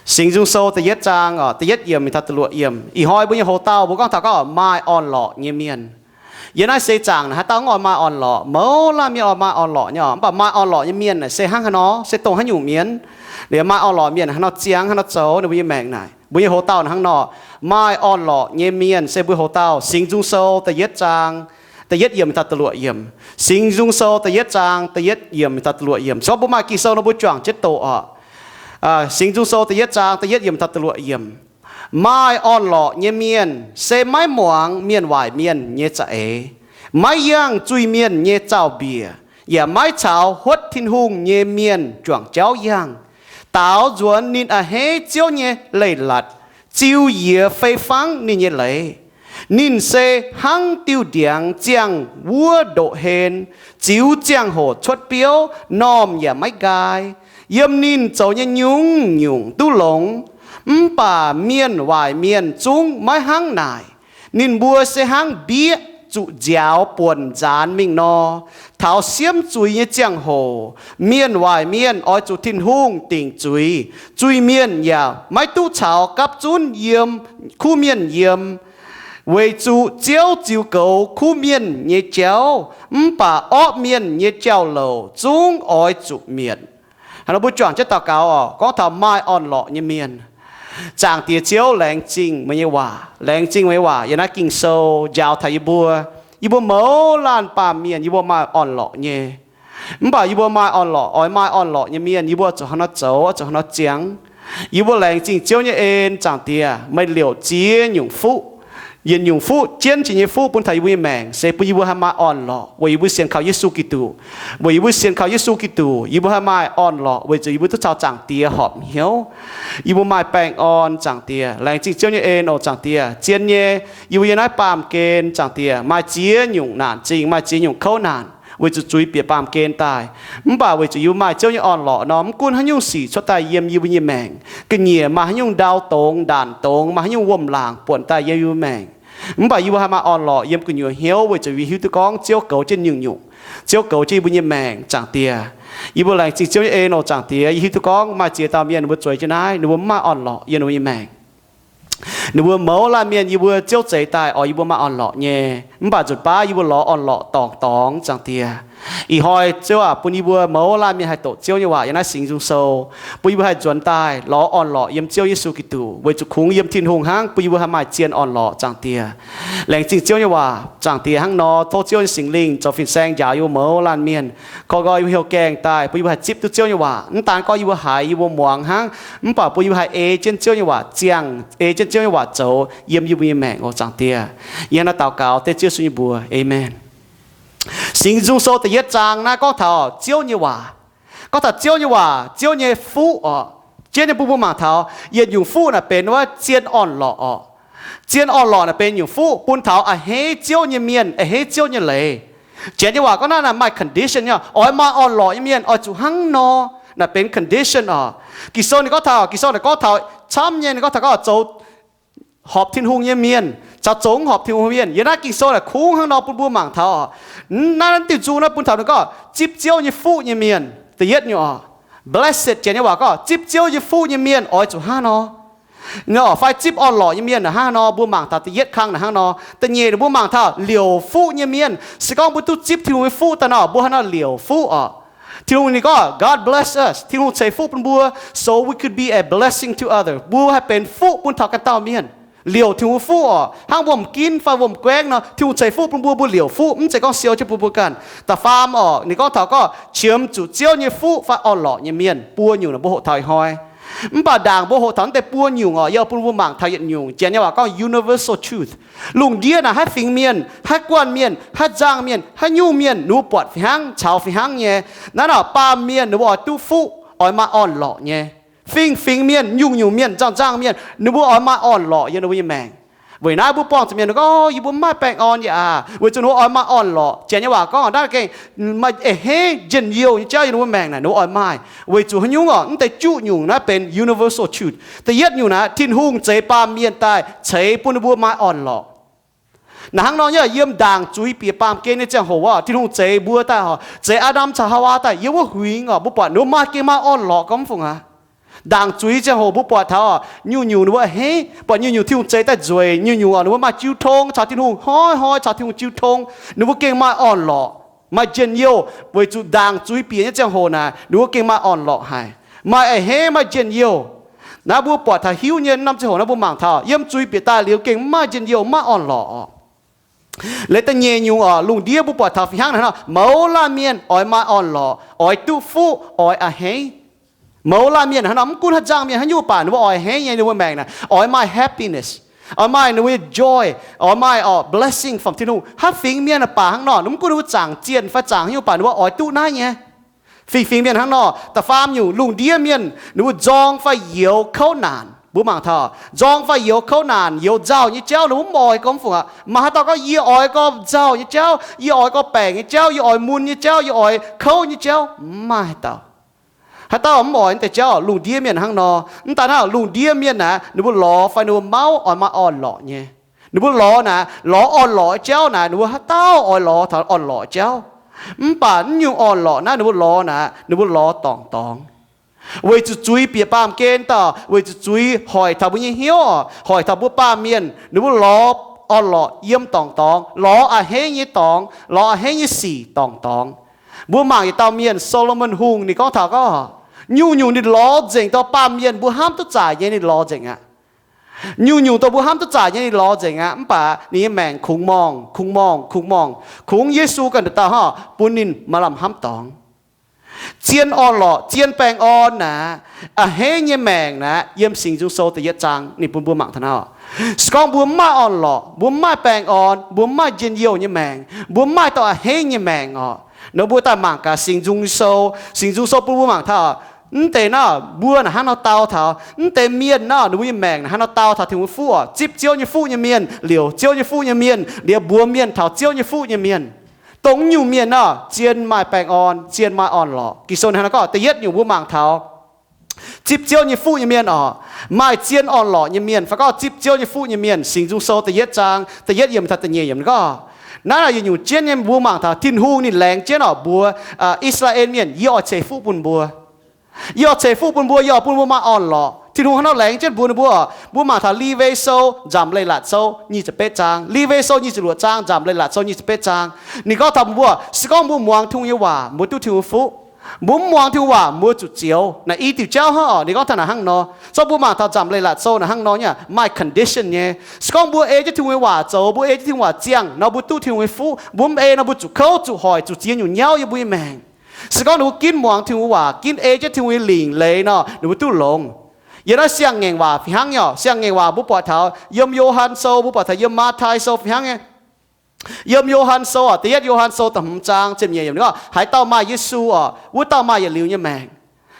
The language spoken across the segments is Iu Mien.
Singx Nzung Sou da'yietv zaang, da'yietv yiemc mingh taux da'luoqc yiemc. Ih hnoi mbuo nyei houx-dauh mbuo gorngv taux gorngv maaih orn-lorqc nyei mienh. Yiem naaiv seix zaangc naaic haaix dauh mv oix maaih orn-lorqc? Mouz laanh mienh oix maaih orn-lorqc nyei oc. Mv baac maaih orn-lorqc nyei mienh naaic se hnangv haaix nor? Se dongh haaix nyungc mienh? Liuz maaih orn-lorqc mienh haaix nor ziangx, haaix nor zoux ninh mbuo nyei maengc naaic? Mbuo nyei houx-dauh naaic hnangv nor, maaih orn-lorqc nyei mienh se mbuo houx-dauh. Singx Nzung Sou da'yietv zaang, da'yietv yiemc mingh taux da'luoqc yiemc. Singx Nzung Sou da'yietv zaang, da'yietv yiemc mingh taux da'luoqc yiemc. Se gorngv mbuo maaih Ging-Sou nor mbuo juangc jienv doqc oc. Singx Nzung Sou da'yietv zaang da'yietv yiemc taux da'luoqc yiemc. Maaih orn-lorqc nyei mienh se maiv muangx mienh waaic mienh nyei za'eix, maiv yangh zuiz-mienh nyei zaux-mbiec, yaac maiv caux huotv Tin-Hungh nyei mienh juangc jauv yangh. Daaux nzuonx ninh a'hneiv Ziouv nyei leiz-latc, ziux yiex fei fangv ninh nyei leiz. Ninh se hnangv diuh ndiangx ziangh wuov ndoqv-hlen, ziux ziangh hoc cuotv biouv, normh yaac maiv nqaai. Yiem ninh zoux nyei nyungc-nyungc duqv longx, mv baac mienh waaic mienh zungv maiv hnangv naaic. Ninh mbuo se hnangv mbieqv zuqc nziaaux buonc nzaanx mingh nor, taux siemv zuiz nyei ziangh hoc. Mienh waaic mienh oix zuqc Tin-Hungh dingc zuiz. Zuiz-mienh yaac maiv duqv caux gapv zunv yiem kuv mienh yiem, weic zuqc Ziouv ziux goux kuv mienh nyei jauv, mv baac orqv mienh nyei jauv-louc zungv oix zuqc mietc. Hnangv nor mbuo juangc jienv daux gaux oc. Gorngv taux maaih orn-lorqc nyei mienh, Zaangc Diex Ziouv, laengz zingh meih nyei waac, laengz zingh meih nyei waac yiem naaiv Ging-Sou njaaux taux yie mbuo. Yie mbuo mouz laanh baamh mienh yie mbuo maaih orn-lorqc nyei. Mv baac yie mbuo maaih orn-lorqc, oix maaih orn-lorqc nyei mienh, yie mbuo zuqc hnangv nor zoux, zuqc hnangv nor ziangx. Yie mbuo laengz zingh Ziouv nyei en. Zaangc Diex, meih liouc ziex nyungc fuqv, yietc nyungc fuqv, jienv jiex nyei fuqv bun taux yie mbuo nyei maengc se bun yie mbuo haih maaih orn-lorqc weic yie mbuo sienx kaux Yesu Giduc. Weic yie mbuo sienx kaux Yesu Giduc, yie mbuo haih maaih orn-lorqc weic zuqc yie mbuo duqv caux Zaangc Diex horpc hnyouv. Yie mbuo maaih baengh orn. Zaangc Diex, laengz zingh Ziouv nyei en oc. Zaangc Diex, zien nyei, yie mbuo yiem naaiv baamh gen, Zaangc Diex, maaih ziex nyungc naanc zingh, maaih ziex nyungc kouv naanc weic zuqc zuiz bieqc baamh gen daaih. Mv baac weic zuqc yie mbuo maaih Ziouv nyei orn-lorqc nor, mv gunv haaix nyungc sic cuotv daaih yiem yie mbuo nyei maengc, ga'nyiec maaih haaix nyungc ndau dongz, ndaanc dongz, maaih haaix nyungc wuom-laangc buonc daaih yiem yie mbuo maengc, mv baac yie mbuo haih maaih orn-lorqc yiem gu'nyuoz hnyouv weic zuqc yie hiuv duqv gorngv Ziouv goux jienv nyungc-nyungc. Ziouv goux jienv yie mbuo nyei maengc. Zaangc Diex, yie mbuo laengz zingh Ziouv nyei en oc. Zaangc Diex, yie hiuv duqv gorngv maaih ziex dauh mienh ninh mbuo zueiz jienv naaiv, ninh mbuo mv maaih orn-lorqc yiem ninh mbuo nyei maengc. Ninh mbuo mouz laanh mienh, yie mbuo Ziouv zeix daaih oix yie mbuo maaih orn-lorqc nyei, mv baac nzunc baav yie mbuo lorz orn-lorqc dorngc dorngx. Zaangc Diex, ih hnoi Ziouv aac, bun yie mbuo mouz laanh mienh haih doqc Ziouv nyei waac yiem naaiv Singx Nzung Sou, bun yie mbuo haih nzuonx daaih lorz orn-lorqc yiem Ziouv Yesu Giduc, weic zuqc kungx yiem Tin-Hungh hnangv, bun yie mbuo haih maaih zien orn-lorqc. Zaangc Diex, laengz zingh Ziouv nyei waac. Zaangc Diex, hnangv nor tov Ziouv nyei Singx Lingh zoux fin-saeng njaaux yie mbuo mouz laanh mienh, koi nqoi yie mbuo hnyouv gaengh daaih, bun yie mbuo haih zipv duqv Ziouv nyei waac. Mv daan gorngv yie mbuo haiz, yie mbuo muangx hnangv, mv baac bun yie mbuo haih ei jienv Ziouv nyei waac ziangh, ei jienv Ziouv nyei waac zoux yiem yie mbuo nyei maengc oc. Zaangc Diex, yie hnangv naaiv daux gaux dengv Ziouv Yesu nyei mbuox. Aamen. Singx Nzung Sou da'yietv zaang naaiv gorngv taux Ziouv nyei waac. Gorngv taux Ziouv nyei waac, Ziouv nyei fuqv oc. Jienv nyei bun mbuo mangc taux yietc nyungc fuqv naaic benx wuov zien orn-lorqc oc. Zien orn-lorqc naaic benx nyungc fuqv bun taux a'hneiv Ziouv nyei mienh, a'hneiv Ziouv nyei leiz. Janx nyei waac gorngv naaiv naaic maaih condition nyei, oix maaih orn-lorqc nyei mienh oix zuqc hnangv nor. Naaic benx condition oc. Ging-Sou ninh gorngv taux, Ging-Sou naaic gorngv taux camv nyei, ninh gorngv taux gorngv zoux horpc Tin-Hungh nyei mienh caux zoux mv horpc Tin-Hungh mienh. Yiem naaiv Ging-Sou naaic kungx hnangv nor bun mbuo mangc taux oc. Naaiv diuh nzung naaiv bun taux ninh gorngv zipv Ziouv nyei fuqv nyei mienh. Da'yietv nyungc oc, blessed, janx nyei waac gorngv zipv Ziouv nyei fuqv nyei mienh oix zuqc hnangv nor. Nor fai zipv orn-lorqc nyei mienh naaic hnangv nor, mbuo mangc taux da'yietv kang naaic hnangv nor. Da'nyeic mbuo mangc taux liouc fuqv nyei mienh. Se gorngv mbuo duqv zipv Tin-Hungh nyei fuqv daaih nor, mbuo hnangv nor liouc fuqv oc. Tin-Hungh ninh gorngv, God bless us. Tin-Hungh ceix fuqv bun mbuo, so we could be a blessing to other. Mbuo haih benx fuqv bun taux ganh dauh mienh. Liouc Tin-Hungh fuqv oc. Hnangv wuom-ginv fai wuom-guaengv nor, Tin-Hungh ceix fuqv bun mbuo, mbuo liouc fuqv, mv zeiz gorngv siou jienv bun mbuo ganh. Da'faam oc, ninh gorngv taux gorngv qiemx zuqc Ziouv nyei fuqv fai orn-lorqc nyei mienh, buo nyungc naaic mbuo hoqc taux ih hnoi. Mv baac ndaangc mbuo hoqc taux naaiv deix buo nyungc oc, yie bun mbuo mangc taux yietc nyungc, janx nyei waac gorngv universal truth. Lungh ndiev naaic haaix fingx mienh, haaix guanh mienh, haaix nzangh mienh, haaix nyungc mienh, ninh mbuo buatc fih hnangv, caux fih hnangv nyei. Naaiv nor baamh mienh ninh mbuo oix duqv fuqv, oix maaih orn-lorqc nyei. Fingx-fingx mienh, nyungc-nyungc mienh, nzangh-nzangh mienh, ninh mbuo oix maaih orn-lorqc yiem ninh mbuo nyei maengc. Weic naaiv mbuo buangh zuqc mienh gorngv, yie mbuo mv maaih baengh orn yaac aac, weic zuqc ninh mbuo oix maaih orn-lorqc. Janx nyei waac gorngv naaiv gengh maaih a'hneiv njien-youh nyei jauv yiem ninh mbuo maengc naaic, ninh mbuo oix maaih. Weic zuqc haaix nyungc oc? Mv deix juqv nyungc naaiv benx universal truth. Da'yietv nyungc naaic, Tin-Hungh zeix baamh mienh daaih ceix bun ninh mbuo maaih orn-lorqc. Naaic hnangv nor nyei, yiem ndaangc zuiz bieqc baamh gen nyei ziangh hoc oc, Tin-Hungh zeix mbuo daaih oc, zeix Aa^ndam caux Haawaa daaih yiem wuov huingx oc, mbuo buatc ninh mbuo maaih gengh maaih orn-lorqc gormx fungc aqv. Ndaangc zuiz ziangh hoc mbuo buatc taux nyungc-nyungc ninh mbuo a'hneiv, buatc nyungc-nyungc Tin-Hungh zeix daaih nzueic, nyungc-nyungc ninh mbuo maaih jiu tong, caux Tin-Hungh hnoi-hnoi caux Tin-Hungh jiu tong, ninh mbuo gengh maaih orn-lorqc, maaih njien-youh, weic zuqc ndaangc zuiz bieqc nyei ziangh hoc naaic ninh mbuo gengh maaih orn-lorqc haic, maaih a'hneiv, maaih njien-youh. Naaiv mbuo buatc taux hiuv nyei norm ziangh hoc naaiv mbuo mangc taux yiem zuiz bieqc daaih liuz gengh maaih njien-youh, maaih orn-lorqc oc. Leiz da'nyeic nyungc oc, lungh ndiev mbuo buatc taux fih hnangv naaiv nor, mouz laanh mienh oix maaih orn-lorqc, oix duqv fuqv, oix a'hneiv. Mouz laanh mienh hnangv nor, mv gunv haaix nzangc mienh haaix nyungc baac ninh mbuo oix a'hneiv nyei, ninh mbuo maengc naaic oix maaih happiness, oix maaih ninh mbuo nyei joy, oix maaih oc blessing from Tin-Hungh. Haaix fingx mienh baac hnangv nor, mv gunv ninh mbuo zaangc zienh fai zaangc haaix nyungc baac ninh mbuo oix duqv naaiv nyei. Fingx-fingx mienh hnangv nor. Da'faam nyungc, lungh ndiev mienh ninh mbuo nzorng fai youx kouv naanc. Mbuo mangc taux nzorng fai youx kouv naanc, youx nzauh nyei jauv ninh mbuo mv oix gorngv fungc aqv. Maaih haaix dauh gorngv, yie oix gorngv nzauh nyei jauv, yie oix gorngv baengc nyei jauv, yie oix mun nyei jauv, yie oix kouv nyei jauv? Mv maaih haaix dauh. Haaix dauh mv oix naaiv deix jauv? Lungh ndiev mienh hnangv nor. Mv daaih hnangv, lungh ndiev mienh naaic ninh mbuo lorz fai ninh mbuo mauv oix maaih orn-lorqc nyei. Ninh mbuo lorz naaic, lorz orn-lorqc jauv naaic, ninh mbuo haaix dauh oix lorz taux orn-lorqc jauv. Mv baac naaiv nyungc orn-lorqc naaiv ninh mbuo lorz naaic, ninh mbuo lorz dorngc dorngx. Weic zuqc zuiz bieqc baamh gen daaih, weic zuqc zuiz hoic taux mbuo nyei hnyouv, hoic taux mbuo baamh mienh, ninh mbuo lorz orn-lorqc yiem dorngc dorngx, lorz a'hneiv nyei dorngx, lorz a'hneiv nyei sic dorngc dorngx. Mbuo mangc yietc dauh mienh, Solomon Hungh, ninh gorngv taux gorngv, nyungc-nyungc ninh lorz nzengc, dongh baamh mienh mbuo hnamv duqv zaaic nyei ninh lorz nzengc aqv. Nyungc-nyungc dongh mbuo hnamv duqv zaaic nyei ninh lorz nzengc aqv. Mv baac ninh nyei maengc kungx morngh, kungx morngh, kungx morngh. Kungx Yesu ganh nduqc dauh hnangv bun ninh maaih lamh hnamv dorngx. Zien orn-lorqc, zien baengh orn naaic, a'hneiv nyei maengc naaic, yiem Singx Nzung Sou da'yietv zaang ninh bun mbuo mangc taux naaiv. Se gorngv mbuo mv maaih orn-lorqc, mbuo mv maaih baengh orn, mbuo mv maaih njien-youh nyei maengc, mbuo mv maaih dauh a'hneiv nyei maengc orqc, nor mbuo daaih mangc gaax Singx Nzung Sou. Singx Nzung Sou bun mbuo mangc taux, mv deix naaiv mbuo naaic hnangv nor dau taux, mv deix mienh naaiv ninh mbuo nyei maengc naaic hnangv nor dau taux Tin-Hungh nyei fuqv oc. Zipv Ziouv nyei fuqv nyei mienh, liouc Ziouv nyei fuqv nyei mienh, liouc mbuox mienh taux Ziouv nyei fuqv nyei mienh. Dongh nyungc mienh naaiv zien maaih baengh orn, zien maaih orn-lorqc. Ging-Sou hnangv naaiv gorngv, da'yietv nyungc mbuo mangc taux zipv Ziouv nyei fuqv nyei mienh oc, maaih zien orn-lorqc nyei mienh, fai gorngv zipv Ziouv nyei fuqv nyei mienh. Singx Nzung Sou da'yietv zaang da'yietv yiemc taux da'nyeic yiemc gorngv, naaiv naaic yietc nyungc jienv nyei mbuo mangc taux Tin-Hungh ninh laengz jienv oc mbuox I^saa^laa^en Mienh, yie oix ceix fuqv bun mbuo. Yie oix ceix fuqv bun mbuo, yie oix bun mbuo maaih orn-lorqc. Tin-Hungh hnangv nor laengz jienv mbuox ninh mbuo. Mbuo mangc taux Lewi Sou, Nzamc Leiz-Latc Sou nyic ziepc betv zaang. Lewi Sou nyic ziepc luoqc zaang, Nzamc Leiz-Latc Sou nyic ziepc betv zaang. Ninh gorngv taux mbuo, se gorngv mbuo muangx Tin-Hungh nyei waac, mbuo duqv Tin-Hungh nyei fuqv. Mbuo mv muangx Tin-Hungh waac, mbuo zuqc zioux. Naaic i diuc jauv hnangv oc, ninh gorngv taux naaic hnangv nor. Zorqv mbuo mangc taux Nzamc Leiz-Latc Sou naaic hnangv nor nyei, maaih condition nyei. Se gorngv mbuo ei jienv Tin-Hungh nyei waac zoux, mbuo ei jienv Tin-Hungh waac ziangh nor, mbuo duqv Tin-Hungh nyei fuqv. Mbuo mv ei nor, mbuo zuqc kouv, zuqc hoic, zuqc ziex nyungc nyauv yiem mbuo nyei maengc. Se gorngv ninh mbuo ginv muangx Tin-Hungh waac, ginv ei jienv Tin-Hungh nyei lingc leiz nor, ninh mbuo duqv longx. Yiem naaiv Siang-Ngaengc Waac fih hnangv nyei oc. Siang-Ngaengc Waac mbuo buatc taux yiem Yo^han Sou, mbuo buatc taux yiem Matv^tai Sou fih hnangv nyei. Yiem Yo^han Sou oc, da'yietv Yo^han Sou da'hmz zaang ziepc nyeic yiemc gorngv, haaix dauh maaih Yesu oc, wuov dauh maaih yietc liuz nyei maengc.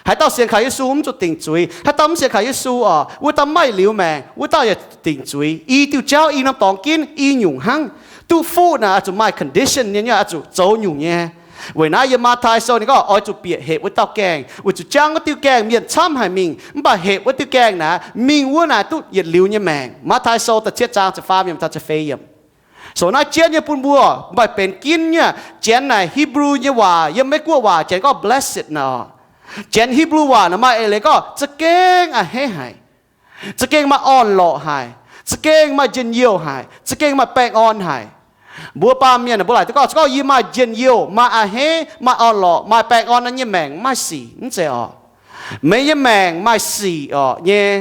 Haaix dauh sienx kaux Yesu mv zuqc dingc zuiz. Haaix dauh mv sienx kaux Yesu oc, wuov dauh mv maaih yietc liuz maengc, wuov dauh yaac dingc zuiz. I diuc jauv, i norm dorngx ginv i nyungc hnangv. Duqv fuqv naaic oix zuqc maaih condition nyei, oix zuqc zoux nyungc nyei. Weic naaiv yiem Matv^tai Sou ninh gorngv oix zuqc bieqc hepc wuov dauh gaengh, weic zuqc jangv wuov diuh gaengh mienh camv haic mingh, mv baac hepc wuov diuh gaengh naaic mingh wuov naaic duqv yietc liuz nyei maengc. Matv^tai Sou da'cietv zaang ziepc faam yiemc taux ziepc feix yiemc. So naaiv jienv nyei bun mbuo, mv baac benx ginv nyei. Janx naaic Hipv^lu nyei waac, yiem Meiv-Guoqv waac janx gorngv blessed nor. Janx Hipv^lu waac naaic maaih eix leiz gorngv za'gengh a'hneiv haic, za'gengh maaih orn-lorqc haic, za'gengh maaih njien-youh haic, za'gengh maaih baengh orn haic. Mbuo baamh mienh mbuo laaic duqv gorngv, gorngv yie maaih njien-youh, maaih a'hneiv, maaih orn-lorqc, maaih baengh orn nor, yie nyei maengc mv maaih sic. Mv zeiz oc. Meih nyei maengc maaih sic orqc nyei,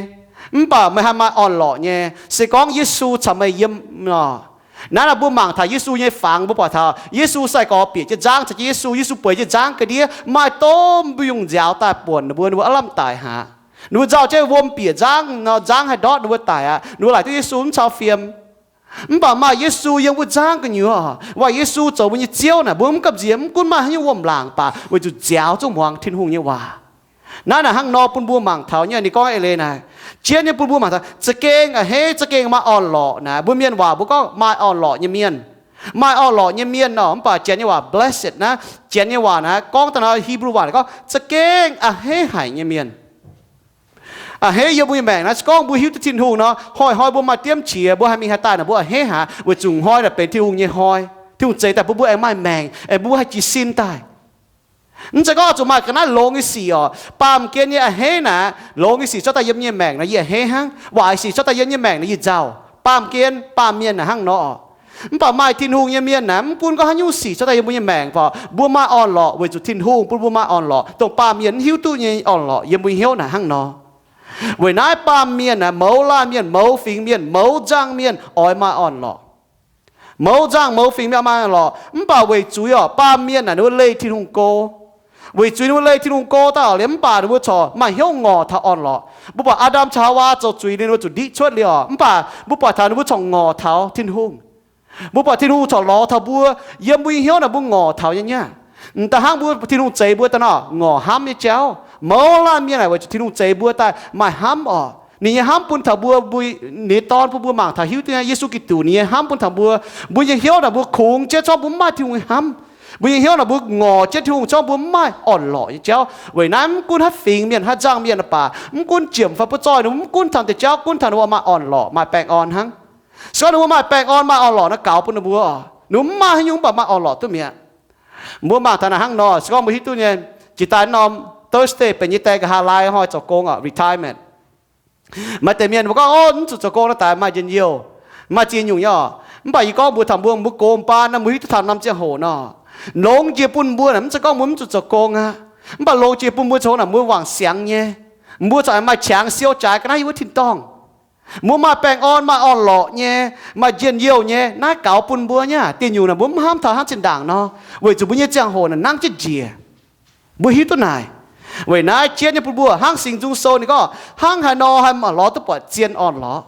mv baac meih haih maaih orn-lorqc nyei, se gorngv Yesu caux meih yiem nor. Naaiv nor mbuo mangc taux Yesu nyei fangx, mbuo buatc taux Yesu sai-gorx bieqc jienv nzangv, caux jienv Yesu, Yesu bueix jienv nzangv ga'ndiev, maaih domh mbiungc nziaaux daaih buonc ninh mbuo, ninh mbuo aav lamh daic haic. Ninh mbuo nzauh jienv wuom bieqc nzangv nor, nzangv haih ndortv ninh mbuo daic aqv. Ninh mbuo laaic duqv Yesu mv cau fiem. Mv baac maaih Yesu yiem wuov nzangv gu'nyuoz, waac Yesu zoux mbuo nyei Ziouv naaic, mbuo mv gamh nziex mv gunv maaih haaix nyungc wuom-laangc baac weic zuqc nziaaux zungv muangx Tin-Hungh nyei waac. Naaiv naaic hnangv nor bun mbuo mangc taux nyei, ninh gorngv eix leiz naaic, jienv nyei bun mbuo mangc taux za'gengh a'hneiv, za'gengh maaih orn-lorqc naaic. Mbuo mienh waac mbuo gorngv maaih orn-lorqc nyei mienh. Maaih orn-lorqc nyei mienh nor, mv baac Janx nyei waac blessed naaiv, Janx nyei waac naaiv gorngv daaih nor, Hipv^lu waac gorngv za'gengh a'hneiv haic nyei mienh. A'hneiv yiem mbuo nyei maengc naaiv, se gorngv mbuo hiuv duqv Tin-Hungh nor, hnoi-hnoi mbuo maaih diemv qiex, mbuo haih mingh haih daaih naaic mbuo a'hneiv haic, weic zuqc hnoi naaic benx Tin-Hungh nyei hnoi. Tin-Hungh zeix daaih bun mbuo aengx maaih maengc, aengx bun mbuo haih jiez sin daaih. Mv zeiz gorngv zuqc maaih ga'naaiv longx nyei sic oc. Baamh gen nyei a'hneiv naaic, longx nyei sic cuotv daaih yiem nyei maengc nor yie a'hneiv hnangv. Waaic sic cuotv daaih yiem nyei maengc nor yie nzauh. Baamh gen, baamh mienh naaic hnangv nor. Mv baac maaih Tin-Hungh nyei mienh naaic, mv gunv gorngv haaix nyungc sic cuotv daaih yiem mbuo nyei maengc fai, mbuo maaih orn-lorqc weic zuqc Tin-Hungh bun mbuo maaih orn-lorqc, dongh baamh mienh mv hiuv duqv nyei orn-lorqc yiem mbuo hnyouv naaic hnangv nor. Weic naaiv baamh mienh naaic, mouz laanh mienh, mouz fingx mienh, mouz nzangh mienh oix maaih orn-lorqc. Mouz nzangh mouz fingx mienh maaih orn-lorqc, mv baac weic zuiz oc, baamh mienh naaic ninh mbuo leih Tin-Hungh go. Weic zuiz ninh mbuo leih Tin-Hungh go daaih oc, liemh mv baac ninh mbuo corc maaih hnyouv ngorc taux orn-lorqc. Mbuo buatc Aa^ndam caux Haawaa zoux zuiz liuz ninh mbuo zuqc ndiqv cuotv liuz oc, mv baac mbuo buatc taux ninh mbuo corc ngorc taux Tin-Hungh. Mbuo buatc Tin-Hungh corc lorz taux mbuo, yiem mbuo nyei hnyouv naaic mbuo ngorc taux nyei nyei aqv. M'daaih hnangv mbuo Tin-Hungh zeix mbuo daaih nor, ngorc hnamv nyei jauv. Mouz laanh mienh naaic weic zuqc Tin-Hungh zeix mbuo daaih maaih hnamv oc. Ninh nyei hnamv bun taux mbuo, mbuo, ninh nyei Dorn bun mbuo mangc taux hiuv duqv Yesu Giduc ninh nyei hnamv bun taux mbuo. Mbuo nyei hnyouv naaic mbuo kungx jienv corc mbuo mv maaih Tin-Hungh nyei hnamv. Mbuo nyei hnyouv naaic mbuo ngorc jienv Tin-Hungh corc mbuo mv maaih orn-lorqc nyei jauv. Weic naaiv mv gunv haaix fingx mienh, haaix nzangh mienh baac, mv gunv jiemc fai butv zoih, ninh mbuo mv gunv taux deix jauv, gunv taux ninh mbuo maaih orn-lorqc, maaih baengh orn hnangv. Se gorngv ninh mbuo maaih baengh orn, maaih orn-lorqc naaiv gaux bun ninh mbuo oc. Ninh mbuo mv maaih haaix nyungc mv baac maaih orn-lorqc duqv mi'aqv. Mbuo mangc taux naaic hnangv nor, se gorngv mbuo hiuv duqv nyei, jiex daaih norm Thursday benx yie die nqa'haav laai hnoi zoux gong oc, retirement. Maaih deix mienh mbuo gorngv, ov, mv zuqc zoux gong naaiv daaih maaih njien-youh, maaih ziex nyungc nyei oc. Mv baac yie gorngv mbuox taux mbuo, mbuo gox baan naaiv, mbuo hiuv duqv taux norm ziangh hoc nor, longx jiex bun mbuo naaic, mv zeiz gorngv mbuo mv zuqc zoux gong aqv. Mv baac longx jiex bun mbuo zoux naaic, mbuo wangc siangx nyei, mbuo corc maaih qangx siou jaaix ga'naaiv yiem wuov tin-dorngh. Mbuo maaih baengh orn, maaih orn-lorqc nyei, maaih njien-youh nyei, naaiv gaux bun mbuo nyei aqv. Dieh nyungc naaic mbuo mv hnamv taux hnangv zinh ndaangc nor, weic zuqc mbuo nyei ziangh hoc naaic nangv jienv njiec. Mbuo hiuv duqv naaic. Weic naaiv jienv nyei bun mbuo hnangv Singx Nzung Sou ninh gorngv, hnangv haaix nor haih lorz duqv buatc zien orn-lorqc.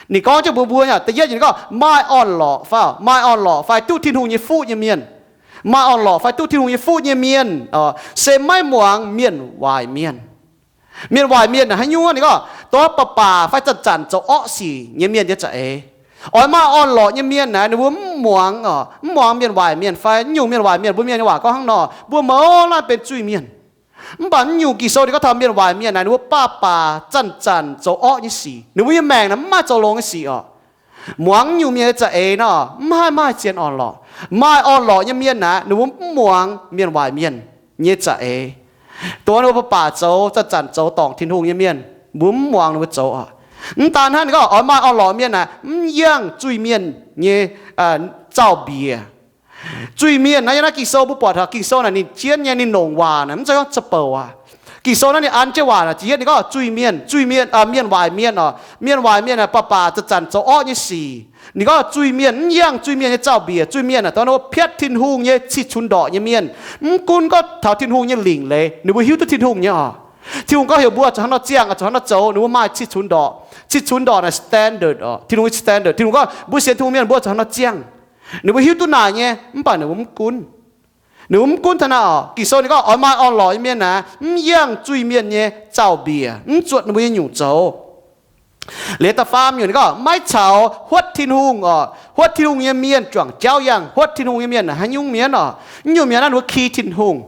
Ninh gorngv jienv mbuox mbuo nyei, da'yietv ninh gorngv maaih orn-lorqc fai, maaih orn-lorqc fai duqv Tin-Hungh nyei fuqv nyei mienh. Maaih orn-lorqc fai duqv Tin-Hungh nyei fuqv nyei mienh, se maiv muangx mienh waaic mienh. Mienh waaic mienh naaic haaix nyungc? Ninh gorngv dongh baac baac fai zanc-zanc zoux orqv sic nyei mienh nyei za'eix. Oix maaih orn-lorqc nyei mienh naaic ninh mbuo mv muangx oc, mv muangx mienh waaic mienh fai nyungc mienh waaic mienh. Mbuo mienh nyei waac gorngv hnangv nor, mbuo mouz laanh benx zuiz-mienh. Mv baac mv nyungc Ging-Sou ninh gorngv taux mienh waaic mienh naaic ninh mbuo baac baac zanc-zanc zoux orqv nyei sic. Ninh mbuo nyei maengc naaic mv maaih zoux longx nyei sic oc. Muangx nyungc mienh nyei za'eix nor, mv haih maaih zien orn-lorqc. Maaih orn-lorqc nyei mienh naaic ninh mbuo mv muangx mienh waaic mienh nyei za'eix. Dongh ninh mbuo baac baac zoux, zanc-zanc zoux dorngc Tin-Hungh nyei mienh, mbuo mv muangx ninh mbuo zoux oc. Mv daan hnangv, ninh gorngv oix maaih orn-lorqc mienh naaic mv yangh zuiz-mienh nyei zaux-mbiec. Zuiz-mienh naaiv, yiem naaiv Ging-Sou mbuo buatc taux Ging-Sou naaic ninh jienv nyei, ninh longc waac naaic mv zeiz gorngv za'bouc aqv. Ging-Sou naaiv ninh an jienv waac naaic, da'yietv ninh gorngv zuiz-mienh, zuiz-mienh, mienh waaic mienh oc, mienh waaic mienh aah, baac baac zanc-zanc zoux orqv nyei sic. Ninh gorngv zuiz-mienh mv yangh zuiz-mienh nyei zaux-mbiec. Zuiz-mienh aah, dongh ninh mbuo piatv Tin-Hungh nyei cih cunx ndorqc nyei mienh. Mv gunv gorngv taux Tin-Hungh nyei lingc leiz, ninh mbuo hiuv duqv Tin-Hungh nyei oc. Tin-Hungh gorngv heuc mbuo zuqc hnangv nor ziangh, zuqc hnangv nor zoux, ninh mbuo maaih cih cunx ndorqc. Cih cunx ndorqc naaic standard oc, Tin-Hungh nyei standard. Tin-Hungh gorngv mbuo sienx Tin-Hungh mienh mbuo zuqc hnangv nor ziangh. Ninh mbuo hiuv duqv naaic nyei, mv baac ninh mbuo mv gunv. Ninh mbuo mv gunv taux naaiv oc. Ging-Sou ninh gorngv oix maaih orn-lorqc nyei mienh naaic mv yangh zuiz-mienh nyei zaux-mbiec, mv zuotc ninh mbuo nyei nyungc zoux. Liuz da'faam nyungc ninh gorngv maiv caux huotv Tin-Hungh oc. Huotv Tin-Hungh nyei mienh juangc jauv yangh. Huotv Tin-Hungh nyei mienh naaic haaix nyungc mienh oc? Mv nyungc mienh naaiv ninh mbuo ki Tin-Hungh.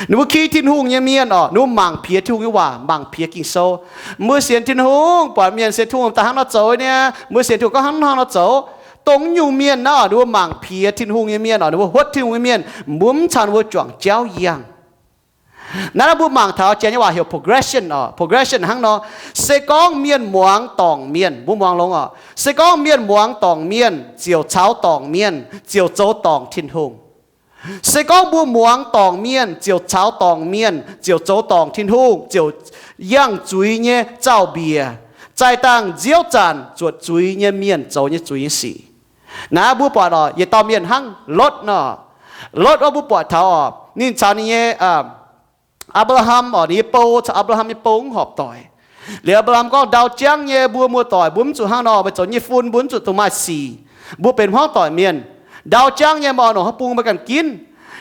Ninh mbuo ki Tin-Hungh nyei mienh oc, ninh mbuo mangc piex Tin-Hungh nyei waac, mangc piex Ging-Sou. Mbuo sienx Tin-Hungh, buatc mienh sienx Tin-Hungh daaih hnangv nor zoux niaa, mbuo sienx Tin-Hungh gorngv hnangv nor zoux. Dongh nyungc mienh naaiv oc, ninh mbuo mangc piex Tin-Hungh nyei mienh oc, ninh mbuo huotv Tin-Hungh nyei mienh, mbuo mv caux ninh mbuo juangc jauv yangh. Naaiv mbuo mangc taux janx nyei waac heuc progression oc. Progression hnangv nor, se gorngv mienh muangx dorngc mienh, mbuo muangx longx oc, se gorngv mienh muangx dorngc mienh ziouc caux dorngc mienh, ziouc zoux dorngc Tin-Hungh. Se gorngv mbuo muangx dorngc mienh ziouc caux dorngc mienh, ziouc zoux dorngc Tin-Hungh, ziouc yangh zuiz nyei zaux-mbiec, zaih dangh nziouv zanc zuotc zuiz nyei mienh zoux nyei zuiz nyei sic. Naaiv mbuo buatc oc, yietc dauh mienh hnangv Lotv nor. Lotv wuov mbuo buatc taux oc, ninh caux ninh nyei Apc^laa^ham oc, ninh nyei bou caux Apc^laa^ham nyei bou mv horpc doic. Liuz Apc^laa^ham gorngv, ndau jangv nyei, mbuo muoz-doic mbuo mv zuqc hnangv nor, meih zoux nyei fun mbuo mv zuqc dongh maaih sic. Mbuo benx hmuangv doic mienh. Ndau jangv nyei, meih oix longc haaix bung meih ganh ginv.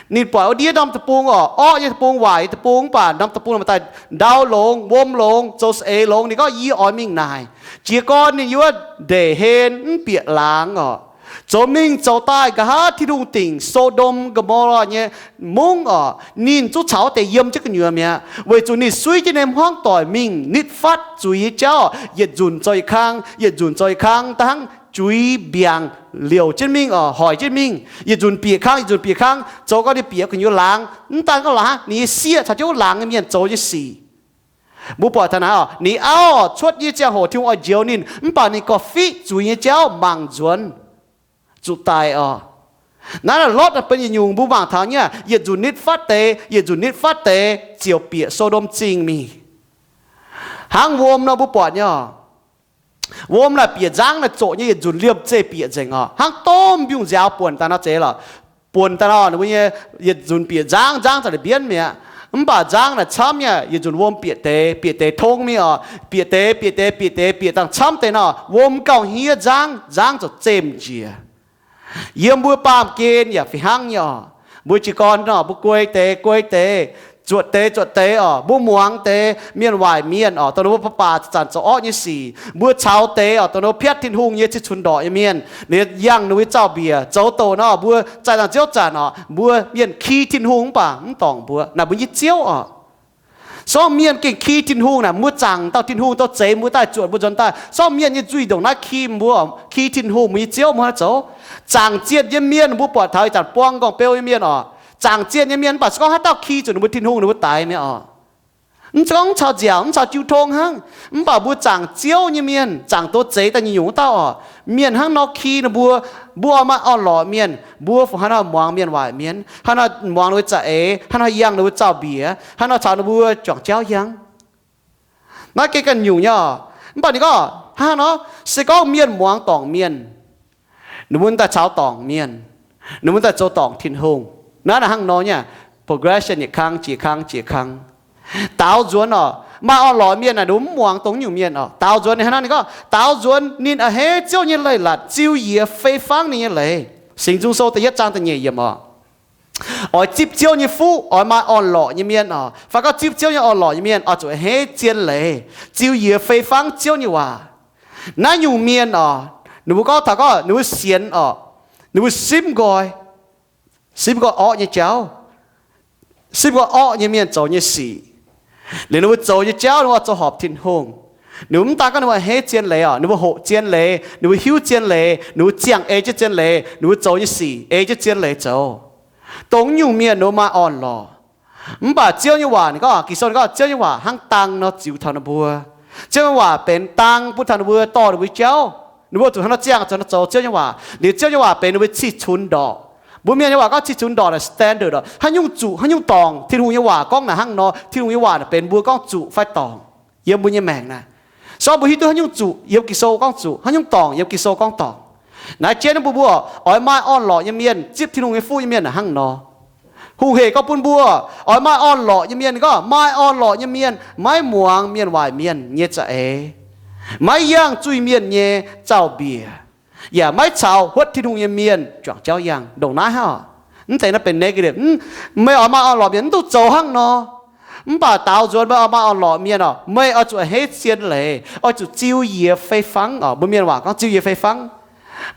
Ninh buatc wuov ndiev norm deic-bung oc, orqv nyei deic-bung, waaic nyei deic-bung, mv baac norm deic-bung meih daaih ndau longx, wuom longx, zoux saeng-eix longx. Ninh gorngv, yie oix mingh naaic. Jiez gorn ninh wuov ndeic hlen mv bieqc laangz oc, zoux mingh zoux daaih nqa'haav Tin-Hungh dingc So^ndom Go^mo^laa nyei mungv oc, ninh zungv caux wuov deix yiem jienv gu'nyuoz mi'aqv, weic zuqc ninh suiv jienv ninh hmuangv doic mingh nitv fatv zuiz nyei jauv, yietc nzunc zoux yietc kang, yietc nzunc zoux yietc kang, da'hnangv juiz mbiaangc liouc jienv mingh oc, hoic jienv mingh, yietc nzunc bieqc kangv, yietc nzunc bieqc kangv, zoux gau ninh bieqc gu'nyuoz laangz. Mv daan gorngv laaix hnangv, ninh nyei sieqv caux jienv wuov laangz nyei mienh zoux nyei sic. Mbuo buatc taux naaiv oc, ninh auv oc, cuotv nyei ziangh hoc Tin-Hungh oix njoux ninh, mv baac ninh gorqv-fiqv zuiz nyei jauv mangc nzuonx, zuqc daic oc. Naaiv Lotv naaic benx yietc nyungc mbuo mangc taux nyei, yietc nzunc nitv fatv deix, yietc nzunc nitv fatv deix ziouc bieqc So^ndom Zingh mingh. Hnangv wuom nor mbuo buatc nyei oc. Wuom naaic bieqc nzangv naaic zoqc nyei yietc nzunc liemh zeih bieqc nzengc oc. Hnangv domh mbiungc nziaaux buonc daaih nor zeiz lorqc. Buonc daaih nor ninh mbuo nyei yietc nzunc bieqc nzangv, nzangv za'gengh mbienv mi'aqv. Mv baac nzangv naaic camv nyei, yietc nzunc wuom bieqc deix, bieqc deix tong mingh oc. Bieqc deix, bieqc deix, bieqc deix, bieqc dangh camv deix nor, wuom gauh hniev nzangv, nzangv ziouc zemh njiec. Yiem mbuo baamh gen yaac fih hnangv nyei oc. Mbuo jiez gorn nor, mbuo guei deix, guei deix, zuotc deix, zuotc deix oc. Mbuo muangx deix mienh waaic mienh oc, dongh ninh mbuo baac baac zanc zoux orqv nyei sic. Mbuo caux deix oc, dongh ninh mbuo piatv Tin-Hungh nyei cih cunx ndorqc nyei mienh, ninh yangh ninh mbuo nyei zaux-mbiec zoux douc nor, mbuo zaih dangh ziouv zanc oc, mbuo mienh ki Tin-Hungh mv baac mv dorngc mbuo, naaic mbuo nyei ziouv oc. Sortv mienh gengh ki Tin-Hungh naaic, mbuo zaangc dauh Tin-Hungh, dauh zeix mbuo daaih, zuotc mbuo nzuonx daaih. Sortv mienh nyei nzuih ndongc naaiv ki mbuo, ki Tin-Hungh, mbuo nyei ziouv, mbuo hnangv zoux. Zaangc zienh nyei mienh, mbuo buatc taux ih zanc buang nqorngv beu nyei mienh oc. Zaangc zienh nyei mienh mv baac se gorngv haaix dauh ki zuqc ninh mbuo Tin-Hungh, ninh mbuo daix mi'aqv oc. Mv zeiz gorngv mv caux nziaauc, mv caux jiu tong hnangv, mv baac mbuo zaangc ziouv nyei mienh, zaangc douz zeix daaih nyungc-nyungc wuov dauh oc. Mienh hnangv nor ki ninh mbuo, mbuo oix maaih orn-lorqc mienh, mbuo fungc haaix nor muangx mienh waaic mienh, haaix nor muangx ninh mbuo za'eix, haaix nor yangh ninh mbuo zaux-mbiec, haaix nor caux ninh mbuo juangc jauv yangh. Naaiv gengh ganh nyungc nyei oc. Mv baac ninh gorngv hnangv nor, se gorngv mienh muangx dorngc mienh, ninh mbuo daaih caux dorngc mienh, ninh mbuo daaih zoux dorngc Tin-Hungh. Naaiv naaic hnangv nor nyei, progression yietc kang jiex kang jiex kang. Daaux nzuonx oc, maaih orn-lorqc mienh naaic, ninh mbuo mv muangx dongh nyungc mienh oc. Daaux nzuonx ninh hnangv naaiv, ninh gorngv daaux nzuonx ninh a'hneiv Ziouv nyei leiz-latc, ziux yiex fei fangv ninh nyei leiz. Singx Nzung Sou da'yietv zaang da'nyeic yiemc oc. Oix zipv Ziouv nyei fuqv, oix maaih orn-lorqc nyei mienh oc, fai gorngv zipv Ziouv nyei orn-lorqc nyei mienh oix zuqc a'hneiv zien leiz, ziux yiex fei fangv Ziouv nyei waac. Naaiv nyungc mienh oc, ninh mbuo gorngv taux gorngv ninh mbuo sienx oc, ninh mbuo simv nqoi, simv nqoi orqv nyei jauv, simv nqoi orqv nyei mienh zoux nyei sic. Liuz ninh mbuo zoux nyei jauv ninh mbuo oix zoux horpc Tin-Hungh. Ninh mbuo mv daan gorngv ninh mbuo a'hneiv zien leiz oc, ninh mbuo hoqc zien leiz, ninh mbuo hiuv zien leiz, ninh mbuo ziangh ei jienv zien leiz, ninh mbuo zoux nyei sic ei jienv zien leiz zoux. Dongh nyungc mienh ninh mbuo maaih orn-lorqc. Mv baac Ziouv nyei waac ninh gorngv, Ging-Sou ninh gorngv Ziouv nyei waac hnangv dang nor ziux taux ninh mbuo. Ziouv nyei waac benx dang bun taux ninh mbuo dorh ninh mbuo jauv. Ninh mbuo zuqc hnangv nor ziangh, zuqc hnangv nor zoux Ziouv nyei waac. Liuz Ziouv nyei waac benx ninh mbuo cih cunx ndorqc. Mbuo mienh nyei waac gorngv cih cunx ndorqc naaic standard oc. Haaix nyungc zuqc, haaix nyungc dorngc, Tin-Hungh nyei waac gorngv naaic hnangv nor, Tin-Hungh nyei waac naaic benx mbuo gorngv zuqc fai dorngc yiem mbuo nyei maengc naaic. Se gorngv mbuo hiuv duqv haaix nyungc zuqc, yiem Ging-Sou gorngv zuqc, haaix nyungc dorngc, yiem Ging-Sou gorngv dorngc. Naaiv jienv mbuo, mbuo oix maaih orn-lorqc nyei mienh, zipv Tin-Hungh nyei fuqv nyei mienh naaic hnangv nor. Hungh hec gorngv bun mbuo oix maaih orn-lorqc nyei mienh, ninh gorngv maaih orn-lorqc nyei mienh maiv muangx mienh waaic mienh nyei za'eix, maiv yangh zuiz-mienh nyei zaux-mbiec, yaac maiv caux huotv Tin-Hungh nyei mienh juangc jauv yangh. Ndongc naaiv hnangv oc. Mv zeiz naaiv benx negative. Meih oix maaih orn-lorqc mienh mv duqv zoux hnangv nor. Mv baac daaux nzuonx meih oix maaih orn-lorqc mienh oc, meih oix zuqc a'hneiv zien leiz, oix zuqc ziux yiex fei fangv oc. Mbuo mienh waac gorngv ziux yiex fei fangv.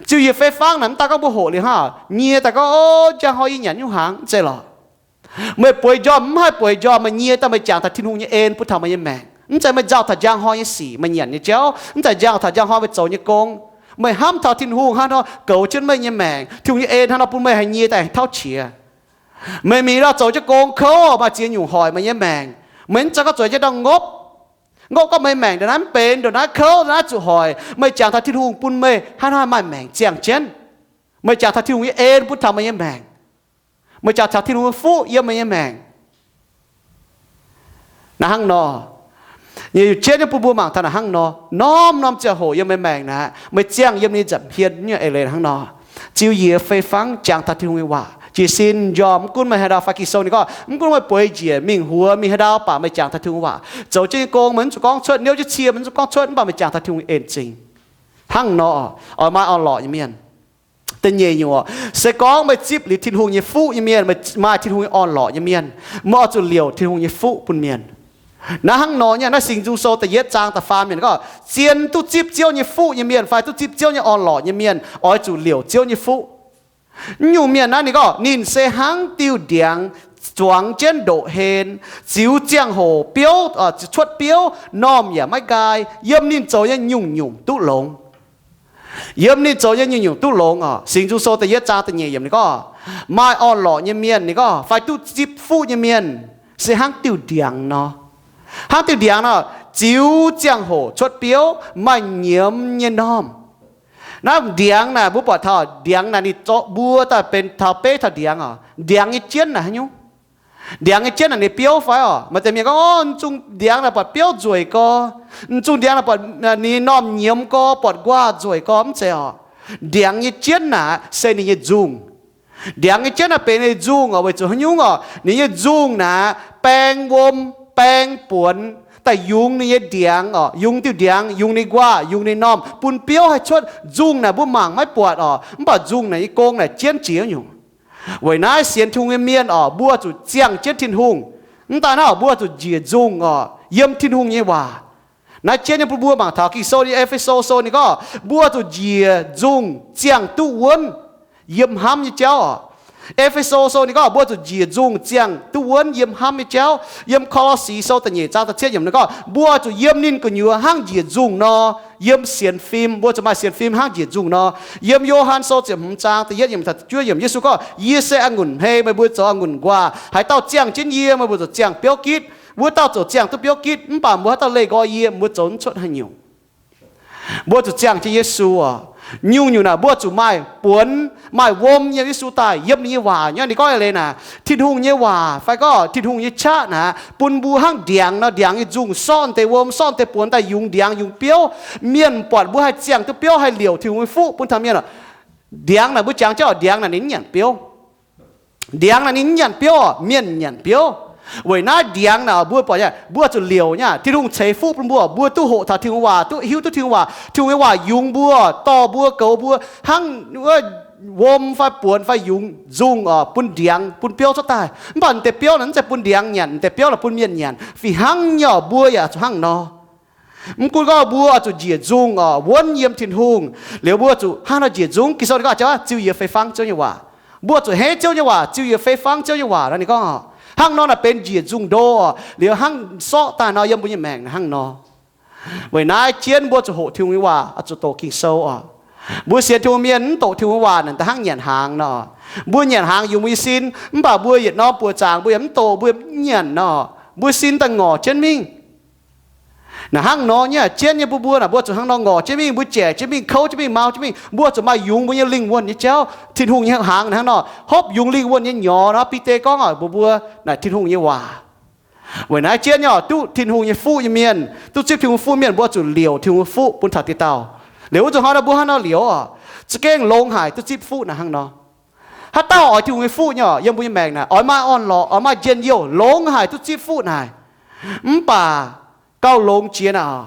Ziux yiex fei fangv naaic mv daan gorngv mbuo hoqc liuz hnangv, nyie daaih gorngv, o, njang hnoi yie nyanc nyungc hnaangx, mv zeiz lorqc. Meih bueix njormh mv haih bueix njormh, meih nyie daaih meih jangx taux Tin-Hungh nyei en bun taux meih nyei maengc. Mv zeiz meih nzauh taux njang hnoi nyei sic meih nyanc nyei jauv, mv zeiz nzauh taux njang hnoi meih zoux nyei gong. Meih hnamv taux Tin-Hungh hnangv nor goux jienv meih nyei maengc, Tin-Hungh nyei en hnangv nor bun meih haih nyie daaih tauv qiex. Meih mingh nor zoux jienv gong kouv, maaih ziex nyungc hoic meih nyei maengc. Meih mv zeiz gorngv zueiz jienv ndau ngopv. Ngopv gorngv meih maengc ndongc naaiv mv benx, ndongc naaiv kouv, ndongc naaiv zuqc hoic. Meih jangx taux Tin-Hungh bun meih hnangv haaix maaih maengc ziangh jienv. Meih jangx taux Tin-Hungh nyei en bun taux meih nyei maengc. Meih jangx taux Tin-Hungh nyei fuqv yiem meih nyei maengc. Naaiv hnangv nor, nyei jienv nyei bun mbuo mangc taux naaiv hnangv nor, norm-norm ziangh hoc yiem meih maengc naaiv, meih ziangh yiem ninh nza'hmien nyei eix leiz hnangv nor, ziux yiex fei fangv jangx taux Tin-Hungh nyei waac, jiez sin njormh. Mv gunv meih haaix ndau, fai Ging-Sou ninh gorngv, mv gunv meih bueix njiec mingh huox mingh haaix ndau baac meih jangx taux Tin-Hungh waac, zoux jienv nyei gong meih mv zuqc gorngv cuotv, niouv jienv cie meih mv zuqc gorngv cuotv, mv baac meih jangx taux Tin-Hungh en zingh. Hnangv nor, oix maaih orn-lorqc nyei mienh. Da'nyeic nyungc oc, se gorngv meih zipv liuz Tin-Hungh nyei fuqv nyei mienh, meih maaih Tin-Hungh nyei orn-lorqc nyei mienh, meih oix zuqc liouc Tin-Hungh nyei fuqv bun mienh. Naaiv hnangv nor nyei, naaiv Singx Nzung Sou da'yietv zaang da'faam yiemc gorngv, zien duqv zipv Ziouv nyei fuqv nyei mienh fai duqv zipv Ziouv nyei orn-lorqc nyei mienh oix zuqc liouc Ziouv nyei fuqv. Naaiv nyungc mienh naaiv ninh gorngv, ninh se hnangv diuh ndiangx zuangx jienv ndoqc hlen, ziux ziangh hoc biouv, cuotv biouv, normh yaac maiv nqaai, yiem ninh zoux nyei nyungc-nyungc duqv longx. Yiem ninh zoux nyei nyungc-nyungc duqv longx oc. Singx Nzung Sou da'yietv zaang da'nyeic yiemc ninh gorngv, maaih orn-lorqc nyei mienh ninh gorngv fai duqv zipv fuqv nyei mienh se hnangv diuh ndiangx nor. Hnangv diuh ndiangx nor, ziux ziangh hoc cuotv biouv, maaih nyiemz nyei normh. Naaiv ndiangx naaic mbuo buatc taux ndiangx naaic ninh zorqv mbuo daaih benx taux beiv taux ndiangx oc. Ndiangx nyei jienv naaic haaix nyungc? Ndiangx nyei jienv naaic ninh biouv fai oc? Maaih deix mienh gorngv, o, m'zungh ndiangx naaic buatc biouv nzueic gorx, m'zungh ndiangx naaic buatc ninh normh nyiemz gorx, buatc nquaah nzueic gorx, mv zeiz oc. Ndiangx nyei jienv naaic se ninh nyei nzungh. Ndiangx nyei jienv naaic benx ninh nzungh oc. Weic zuqc haaix nyungc oc? Ninh nyei nzungh naaic baeng wuom, baeng buonx daaih yungz ninh nyei ndiangx oc, yungz diuh ndiangx, yungz ninh nquaah, yungz ninh normh, bun biouv haih cuotv. Nzungh naaic mbuo mangc maiv buatc oc, mv baac nzungh naaic nyei gong naaic jienv jiex nyungc. Weic naaiv sienx Tin-Hungh nyei mienh oc, mbuo zuqc ziangh jienv Tin-Hungh. Mv daaih naaiv oc, mbuo zuqc njiec nzungh oc, yiem Tin-Hungh nyei waac. Naaiv jienv nyei bun mbuo mangc taux Ging-Sou nyei E^fe^so Sou ninh gorngv mbuo zuqc njiec nzungh ziangh duqv wuonv yiem hnamv nyei jauv oc. E^fe^so Sou ninh gorngv mbuo zuqc njiec nzungh ziangh duqv wuonv yiem hnamv nyei jauv. Yiem Ko^lo^si Sou da'nyeic zaang da'cietv yiemc ninh gorngv mbuo zuqc yiem ninh gu'nyuoz hnangv njiec nzungh nor, yiem sienx fim, mbuo zuqc maaih sienx fim hnangv njiec nzungh nor. Yiem Yo^han Sou ziepc hmz zaang da'yietv yiemc taux juov yiemc, Yesu gorngv, Yie se a'ngunc hmei, meih mbuo zoux a'ngunc nquaah. Haaix dauh ziangh jienv yie, meih mbuo zuqc ziangh biouv gitv. Wuov dauh ziouc ziangh duqv biouv gitv, mv baac mbuo haaix dauh leih nqoi yie, mbuo zoux mv cuotv haaix nyungc. Mbuo zuqc ziangh jienv Yesu oc. Nyungc-nyungc naaic mbuo zuqc maaih buonx, maaih wuom yiem Yesu daaih, yiem ninh nyei waac nyei. Ninh gorngv eix leiz naaic, Tin-Hungh nyei waac fai gorngv Tin-Hungh nyei qaqv naaic bun mbuo hnangv ndiangx nor, ndiangx nyei nzungh sortv deix wuom, sortv deix buonx daaih yungz ndiangx yungz biouv. Mienh buatc mbuo haih ziangh duqv biouv, haih liouc Tin-Hungh nyei fuqv bun taux mienh oc. Ndiangx naaic mbuo jangx jienv oc, ndiangx naaic ninh mv nyanc biouv. Ndiangx naaic ninh mv nyanc biouv oc, mienh nyanc biouv. Weic naaiv ndiangx naaic mbuo buatc nyei, mbuo zuqc liouc nyei. Tin-Hungh ceix fuqv bun mbuo, mbuo duqv hoqc taux Tin-Hungh waac, duqv hiuv duqv Tin-Hungh waac. Tin-Hungh nyei waac yungz mbuo, dorh mbuo, goux mbuo hnangv wuov wuom fai buonx fai yungz nzungh oc, bun ndiangx bun biouv cuotv daaih. Mv baac deix biouv naaic mv zeiz bun ndiangx nyanc, deix biouv naaic bun mienh nyanc. Fih hnangv nyei oc, mbuo yaac zuqc hnangv nor. Mv gunv gorngv mbuo zuqc njiec nzungh oc, wuonv yiem Tin-Hungh, liuz mbuo zuqc hnangv nor njiec nzungh. Ging-Sou ninh gorngv ziouc, ziux yietc fei fangv Ziouv nyei waac. Mbuo zuqc heiv Ziouv nyei waac, ziux yietc fei fangv Ziouv nyei waac nor. Ninh gorngv hnangv nor naaic benx njiec nzungh ndo oc, liuz hnangv sortv daaih nor yiem mbuo nyei maengc hnangv nor. Weic naaiv jienv mbuo zuqc hoqc Tin-Hungh nyei waac, zuqc doqc Ging-Sou oc. Mbuo sienx Tin-Hungh mienh mv doqc Tin-Hungh nyei waac naaic da'hnangv nyanc hnaangx nor. Mbuo nyanc hnaangx yungz mbuo nyei sin, mv baac mbuo yietc norm buoqc zaangc mbuo yaac mv doqc, mbuo yaac mv nyanc nor. Mbuo sin daaih ngorc jienv mingh. Naaic hnangv nor nyei, jienv nyei mbuo, mbuo naaic mbuo zuqc hnangv nor ngorc jienv mingh, mbuo jaic jienv mingh, kouv jienv mingh, mau jienv mingh, mbuo zuqc maaih yungz mbuo nyei lingh wuonh nyei jauv. Tin-Hungh nyei hnaangx naaic hnangv nor, hopv yungz lingh wuonh nyei nyorx nor. Bide gorngv oc, mbuo, mbuo naaic Tin-Hungh nyei waac. Weic naaiv jienv nyei oc, duqv Tin-Hungh nyei fuqv nyei mienh, duqv zipv Tin-Hungh fuqv mienh, mbuo zuqc liouc Tin-Hungh fuqv bun taux dieh dauh. Liuz wuov zanc hnoi nor mbuo hnangv nor liouc oc, za'gengh longx haic duqv zipv fuqv naaic hnangv nor. Haaix dauh oix Tin-Hungh nyei fuqv nyei oc, yiem mbuo nyei maengc naaic oix maaih orn-lorqc, oix maaih njien-youh, longx haic duqv zipv fuqv naaic. Mv baac gauh longx jiex naaic,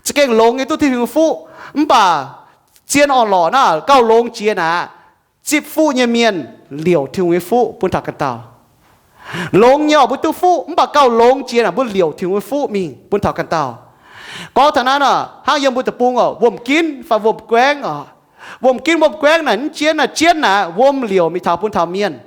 za'gengh longx nyei duqv Tin-Hungh nyei fuqv, mv baac zien orn-lorqc naaic gauh longx jiex naaic, zipv fuqv nyei mienh liouc Tin-Hungh nyei fuqv bun taux ganh dauh. Longx nyei oc, mbuo duqv fuqv, mv baac gauh longx jiex naaic mbuo liouc Tin-Hungh nyei fuqv mingh bun taux ganh dauh. Gorngv taux naaiv nor, hnangv yiem mbuo deic-bung oc, wuom-ginv fai wuom-guaengv oc. Wuom-ginv wuom-guaengv naaic mv jienv naaic, jienv naaic wuom liouc mingh taux bun taux mienh.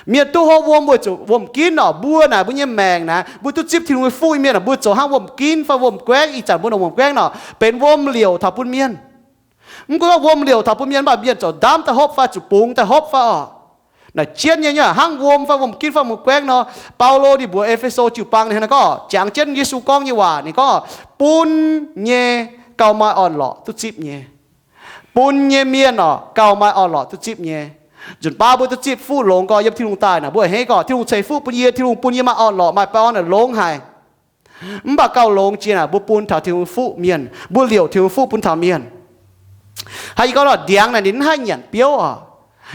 Mienh duqv hopv wuom weic zuqc wuom-ginv oc. Mbuo naaic mbuo nyei maengc naaic, mbuo duqv zipv Tin-Hungh nyei fuqv nyei mienh oc, mbuo zoux hnangv wuom-ginv fai wuom-guaengv. Ih zanc mbuo nongc wuom-guaengv nor benx wuom liouc taux bun mienh. Mv gunv gorngv wuom liouc taux bun mienh, mv baac mienh zoux ndaamv daaih hopv fai zuqc bungx daaih hopv fai oc, naaic jienv nyei nyei hnangv wuom fai wuom-ginv fai wuom-guaengv nor. Baulo ninh mbuox E^fe^so jiu-baang ninh hnangv naaiv gorngv, jangx jienv Yesu gorngv nyei waac, ninh gorngv, bun nyei gauh maaih orn-lorqc duqv zipv nyei. Bun nyei mienh oc, gauh maaih orn-lorqc duqv zipv nyei. Nzunc baav mbuo duqv zipv fuqv longx gorx yiem Tin-Hungh daaih naaic, mbuo a'hneiv gorx Tin-Hungh ceix fuqv bun yie, Tin-Hungh bun yie maaih orn-lorqc, maaih baengh orn naaic longx haic. Mv baac gauh longx jiex naaic mbuo bun taux Tin-Hungh fuqv mienh, mbuo liouc Tin-Hungh fuqv bun taux mienh. Hnangv yie gorngv nor, ndiangx naaic ninh mv haih nyanc biouv oc.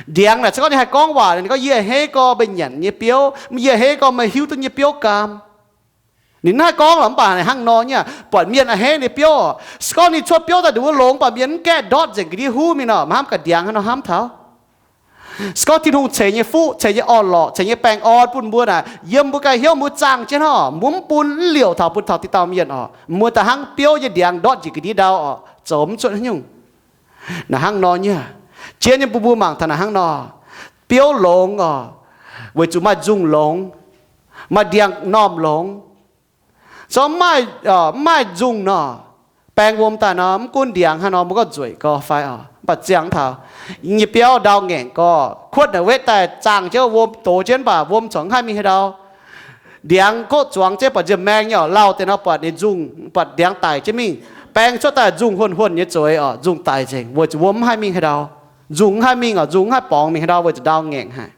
Ndiangx naaic se gorngv ninh haih gorngv waac, ninh gorngv, yie a'hneiv gorx meih nyanc nyei biouv, yie a'hneiv gorx meih hiuv duqv nyei biouv gaam. Ninh mv haih gorngv lorqc, mv baac hnangv nor nyei, buatc mienh a'hneiv ninh biouv oc. Se gorngv ninh cuotv biouv daaih nduqc wuov longx, mv baac mienh mv gaengh ndortv nzengc ga'ndiev huv mingh nor, maiv hnamv gaax ndiangx haaix nor hnamv taux. Se gorngv Tin-Hungh ceix nyei fuqv, ceix nyei orn-lorqc, ceix nyei baengh orn bun mbuo naaic, yiem mbuo ganh hnyouv mbuo zaangh jienv oc, mbuo mv bun, mv liouc taux bun taux diqc dauh mienh oc, mbuo da'hnangv biouv nyei ndiangx ndortv njiec ga'ndiev ndau oc, zoux mv cuotv haaix nyungc. Naaic hnangv nor nyei, jienv nyei mbuo, mbuo mangc taux naaic hnangv nor, biouv longx oc, weic zuqc maaih nzungh longx, maaih ndiangx-normh longx. Se gorngv mv maaih nzungh nor, baeng wuom daaih nor, mv gunv ndiangx haaix nor, mbuo gorngv nzueic gorx fai oc, mv baac ziangh taux nyei biauv ndau ngaengc gorx, kuotv naaic wetv daaih zaangh jienv wuom dox jienv, mv baac wuom corc mv haih mingh haaix ndau. Ndiangx goqv zuangx jienv buatc nziex maeng nyei oc, lauh deix nor buatc ninh nzungh, buatc ndiangx daic jienv mingh. Baeng cuotv daaih nzungh huonh huonh nyei zueiz oc, nzungh daic nzengc, weic zuqc wuom mv haih mingh haaix ndau. Nzungh mv haih mingh oc, nzungh mv haih borngz mingh haaix ndau, weic zuqc ndau ngaengc haic.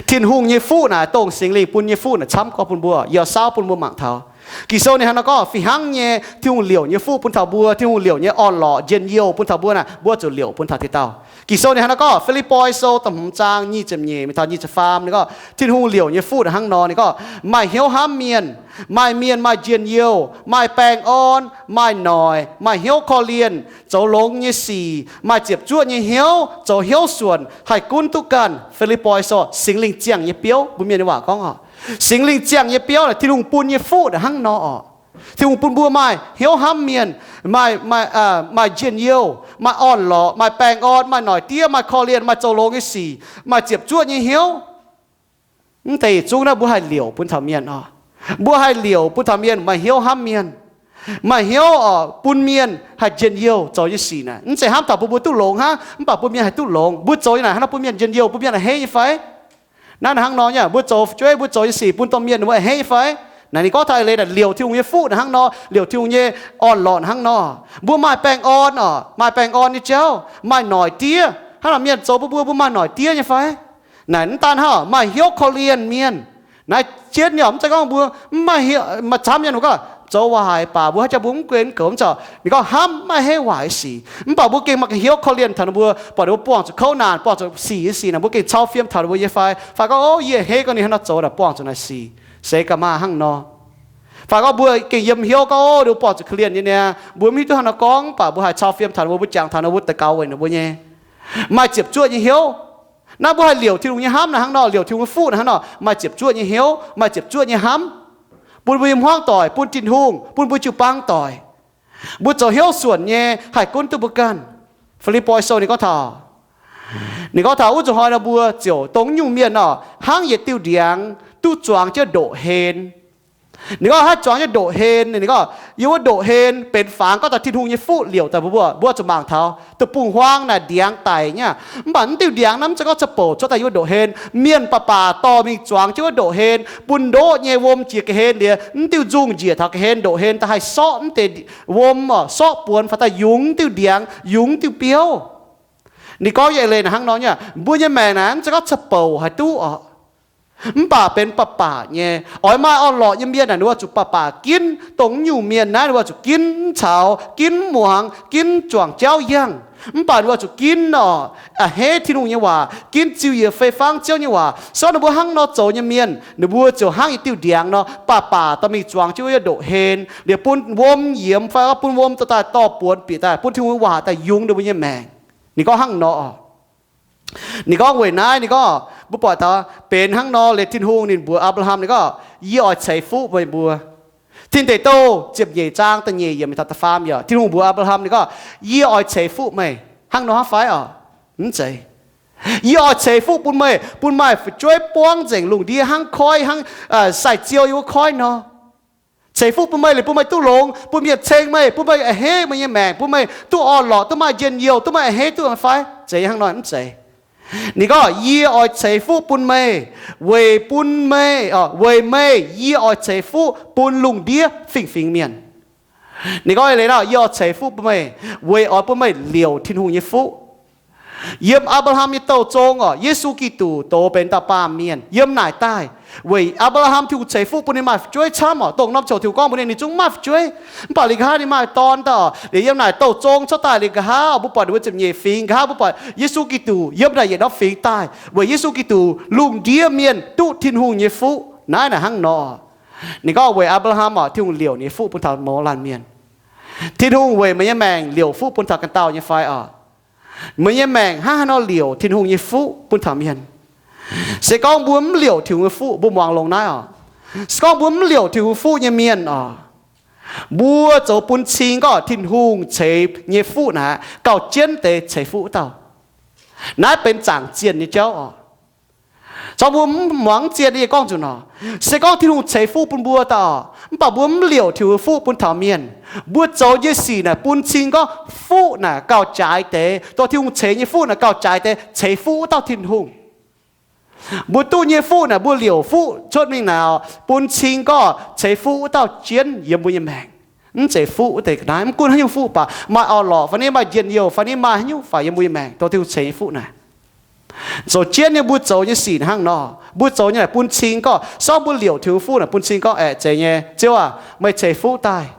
Tin-Hungh nyei fuqv naaic, dongh Singx Lingh bun nyei fuqv naaic camv gorx bun mbuo. Yie saauv bun mbuo mangc taux Ging-Sou ninh hnangv nor gorngv, fih hnangv nyei Tin-Hungh liouc nyei fuqv bun taux mbuo, Tin-Hungh liouc nyei orn-lorqc njien-youh bun taux mbuo naaic, mbuo zuqc liouc bun taux diuh dauh. Ging-Sou ninh hnangv nor gorngv, Fi^lipv^poi Sou da'hmz zaang nyic ziepc nyeic mingh taux nyic ziepc faam ninh gorngv, Tin-Hungh liouc nyei fuqv naaic hnangv nor, ninh gorngv, maaih hnyouv hnamv mienh, maaih mienh maaih njien-youh, maaih baengh orn, maaih noic, maaih hnyouv korv-lienh, zoux longx nyei sic, maaih ziepc zuoqv nyei hnyouv, zoux hnyouv suonc, haih gunv duqv ganh. Fi^lipv^poi Sou, Singx Lingh ziangh nyei biouv, mbuo mienh nyei waac gorngv oc. Singx Lingh ziangh nyei biouv naaic, Tin-Hungh bun nyei fuqv naaic hnangv nor oc. Tin-Hungh bun mbuo maaih hnyouv hnamv mienh, maaih, maaih, maaih njien-youh, maaih orn-lorqc, maaih baengh orn, maaih noic diev, maaih korv-lienh, maaih zoux longx nyei sic, maaih ziepc zuoqv nyei hnyouv. Mv deix yietc zungv naaiv mbuo haih liouc bun taux mienh oc. Mbuo haih liouc bun taux mienh, maaih hnyouv hnamv mienh, maaih hnyouv oc bun mienh haih njien-youh zoux nyei sic naaic. Mv zeiz hnamv taux bun mbuo duqv longx hnangv, mv baac bun mienh haih duqv longx. Mbuo zoux nyei naaic hnangv nor bun mienh njien-youh, bun mienh a'hneiv nyei fai? Naaiv naaic hnangv nor nyei, mbuo zoux fu'jueiv, mbuo zoux nyei sic bun domh mienh ninh mbuo a'hneiv nyei fai? Naaic ninh gorngv taux eix leiz naaic, liouc Tin-Hungh nyei fuqv naaic hnangv nor, liouc Tin-Hungh nyei orn-lorqc naaic hnangv nor. Mbuo maaih baengh orn oc, maaih baengh orn nyei jauv, maaih noic diev. Hnangv naaic mienh zoux bun mbuo, mbuo maaih noic diev nyei fai? Naaic mv daan hnangv, maaih hnyouv korv-lienh mienh. Naaiv jienv nyei oc, mv zeiz gorngv mbuo mv maaih hnyouv, maaih camv mienh mbuo gorngv zoux waaic baac mbuo haaix jaax mbuo mv guen goux mv zeiz. Ninh gorngv hnamv maiv haih heiv waaic sic, mv baac mbuo gengh maaih hnyouv korv-lienh taux ninh mbuo, buatc ninh mbuo buangh zuqc kouv naanc, buangh zuqc sic nyei sic naaic, mbuo gengh cau fiem taux ninh mbuo nyei fai? Fai gorngv, ov, yie a'hneiv gorngv ninh hnangv nor zoux naaic, buangh zuqc naaic sic, seix gaax maah hnangv nor. Fai gorngv mbuo gengh yiem hnyouv gorngv, ov, ninh mbuo buangh zuqc korv-lienh nyei niaa, mbuo mv hiuv duqv hnangv nor gorngv, mv baac mbuo haih cau fiem taux ninh mbuo, mbuo jangx taux ninh mbuo, daux gaux weic ninh mbuo nyei. Maaih ziepc zuoqv nyei hnyouv. Naaiv mbuo haih liouc Tin-Hungh nyei hnamv naaic hnangv nor, liouc Tin-Hungh nyei fuqv naaic hnangv nor, maaih ziepc zuoqv nyei hnyouv, maaih ziepc zuoqv nyei hnamv, bun mbuo nyei hmuangv doic, bun Tin-Hungh, bun mbuo jiu-baang doic. Mbuo zoux hnyouv suonc nyei haih gunv duqv mbuo ganh. Fi^lipv^poi Sou ninh gorngv taux, ninh gorngv taux wuov zuqc hnoi nor mbuo ziouc dongh nyungc mienh oc, hnangv yietc diuh ndiangx duqv zuangx jienv ndoqc hlen. Ninh gorngv hnangv zuangx jienv ndoqc hlen, ninh gorngv yiem wuov ndoqc hlen benx fangx, gorngv taux Tin-Hungh nyei fuqv liouc daaih mbuo, mbuo zuqc mangc taux deic-bung-huaang naaic ndiangx daic nyei. Mv baac naaiv diuh ndiangx naaiv mv zeiz gorngv ca'bouc cuotv daaih yiem wuov ndoqc hlen. Mienh baac baac dorh mingh zuangx jienv wuov ndoqc hlen, bun ndoqv nyei wuom jiex ga'hlen liuz, naaiv diuh nzungh njiec taux ga'hlen, ndoqc hlen daaih haih sorqv naaiv deix wuom oc, sorqv buonx fai daaih yungz naaiv diuh ndiangx, yungz naaiv diuh biouv. Ninh gorngv nyei eix leiz naaic hnangv nor nyei, mbuo nyei maengc naaic mv zeiz gorngv ca'bouc haih duqv oc. Mv baac benx baac baac nyei. Oix maaih orn-lorqc nyei mienh naaic, ninh mbuo zuqc baac baac ginv. Dongh nyungc mienh naaiv ninh mbuo zuqc ginv mv caux, ginv mv muangx, ginv juangc jauv yangh. Mv baac ninh mbuo zuqc ginv oc, a'hneiv Tin-Hungh nyei waac, ginv ziux yietc fei fangv Ziouv nyei waac. Se gorngv ninh mbuo hnangv nor zoux nyei mienh, ninh mbuo ziouc hnangv yietc diuh ndiangx nor, baac baac dorh mingh zuangx jienv wuov ndoqc hlen, liuz bun wuom yiemx fai bun wuom daaih dorh buonx bieqc daaih, bun Tin-Hungh nyei waac daaih yungz ninh mbuo nyei maengc. Ninh gorngv hnangv nor oc. Ninh gorngv weic naaiv, ninh gorngv mbuo buatc taux benx hnangv nor liuz, Tin-Hungh ninh mbuox Apc^laa^ham, ninh gorngv, yie oix ceix fuqv meih mbuo. Tin Deic Douh ziepc nyeic zaang da'nyeic yiemc mingh taux da'faam yiemc, Tin-Hungh mbuox Apc^laa^ham, ninh gorngv, yie oix ceix fuqv meih. Hnangv nor hnangv fai oc? Mv zeiz. Yie oix ceix fuqv bun meih, bun maaih fu'jueiv buangv nzengc lungh ndiev hnangv koiv, hnangv sai-ziou yiem wuov koiv nor. Ceix fuqv bun meih liuz bun meih duqv longx, bun mienh ceng meih, bun meih a'hneiv meih nyei maengc, bun meih duqv orn-lorqc, duqv maaih njien-youh, duqv meih a'hneiv duqv fai? Zeiz hnangv nor? Mv zeiz. Ninh gorngv, yie oix ceix fuqv bun meih, weic bun meih, weic meih yie oix ceix fuqv bun lungh ndiev fingx-fingx mienh. Ninh gorngv eix leiz nor, yie oix ceix fuqv bun meih, weic oix bun meih liouc Tin-Hungh nyei fuqv. Yiem Apc^laa^ham nyei douh zong oc, Yesu Giduc dox benx dauh baamh mienh yiem naaic daaih. Weic Apc^laa^ham Tin-Hungh ceix fuqv bun ninh maaih fu'jueiv camv oc. Dongh norm ziouc Tin-Hungh gorngv mbuox ninh, ninh zungv mv maaih fu'jueiv. Mv baac liuz nqa'haav ninh maaih dorn daaih oc. Liuz yiem naaic douh zong cuotv daaih liuz nqa'haav oc, mbuo buatc ninh mbuo ziepc nyeic fingx nqa'haav, mbuo buatc Yesu Giduc yiem naaic yietc norm fingx daaih. Weic Yesu Giduc lungh ndiev mienh duqv Tin-Hungh nyei fuqv. Naaiv naaic hnangv nor. Ninh gorngv weic Apc^laa^ham oc, Tin-Hungh liouc ninh nyei fuqv bun taux mouz laanh mienh. Tin-Hungh weic meih nyei maengc liouc fuqv bun taux ganh dauh nyei fai oc? Meih nyei maengc hnangv haaix nor liouc Tin-Hungh nyei fuqv bun taux mienh? Se gorngv mbuo mv liouc Tin-Hungh nyei fuqv, mbuo muangx longx naaiv oc. Se gorngv mbuo mv liouc Tin-Hungh nyei fuqv nyei mienh oc, mbuo zoux bun cing gorngv Tin-Hungh ceix nyei fuqv naaic gauh jienv deix ceix fuqv wuov dauh. Naaiv benx zaangc zienh nyei jauv oc. Zorqv mbuo mv muangx zien yie gorngv nzunc nor, se gorngv Tin-Hungh ceix fuqv bun mbuo daaih, mv baac mbuo mv liouc Tin-Hungh nyei fuqv bun taux mienh. Mbuo zoux nyei sic naaic bun cing gorngv fuqv naaic gauh jaaix deix, dongh Tin-Hungh ceix nyei fuqv naaic gauh jaaix deix ceix fuqv wuov dauh Tin-Hungh. Mbuo duqv nyei fuqv naaic, mbuo liouc fuqv cuotv mingh naaic, bun cing gorngv ceix fuqv wuov dauh jienv yiem mbuo nyei maengc. Mv zeiz fuqv wuov deix ga'naaiv, mv gunv haaix nyungc fuqv baac, maaih orn-lorqc fai ni, maaih njien-youh fai ni, maaih haaix nyungc fai yiem mbuo nyei maengc, dongh Tin-Hungh ceix nyei fuqv naaic. Zoux jienv nyei mbuo zoux nyei sic hnangv nor, mbuo zoux nyei naaic bun cing gorngv, sorng mbuo liouc Tin-Hungh fuqv naaic bun cing gorngv, aeqv, zeiz nyei Ziouv aac, meih ceix fuqv daaih.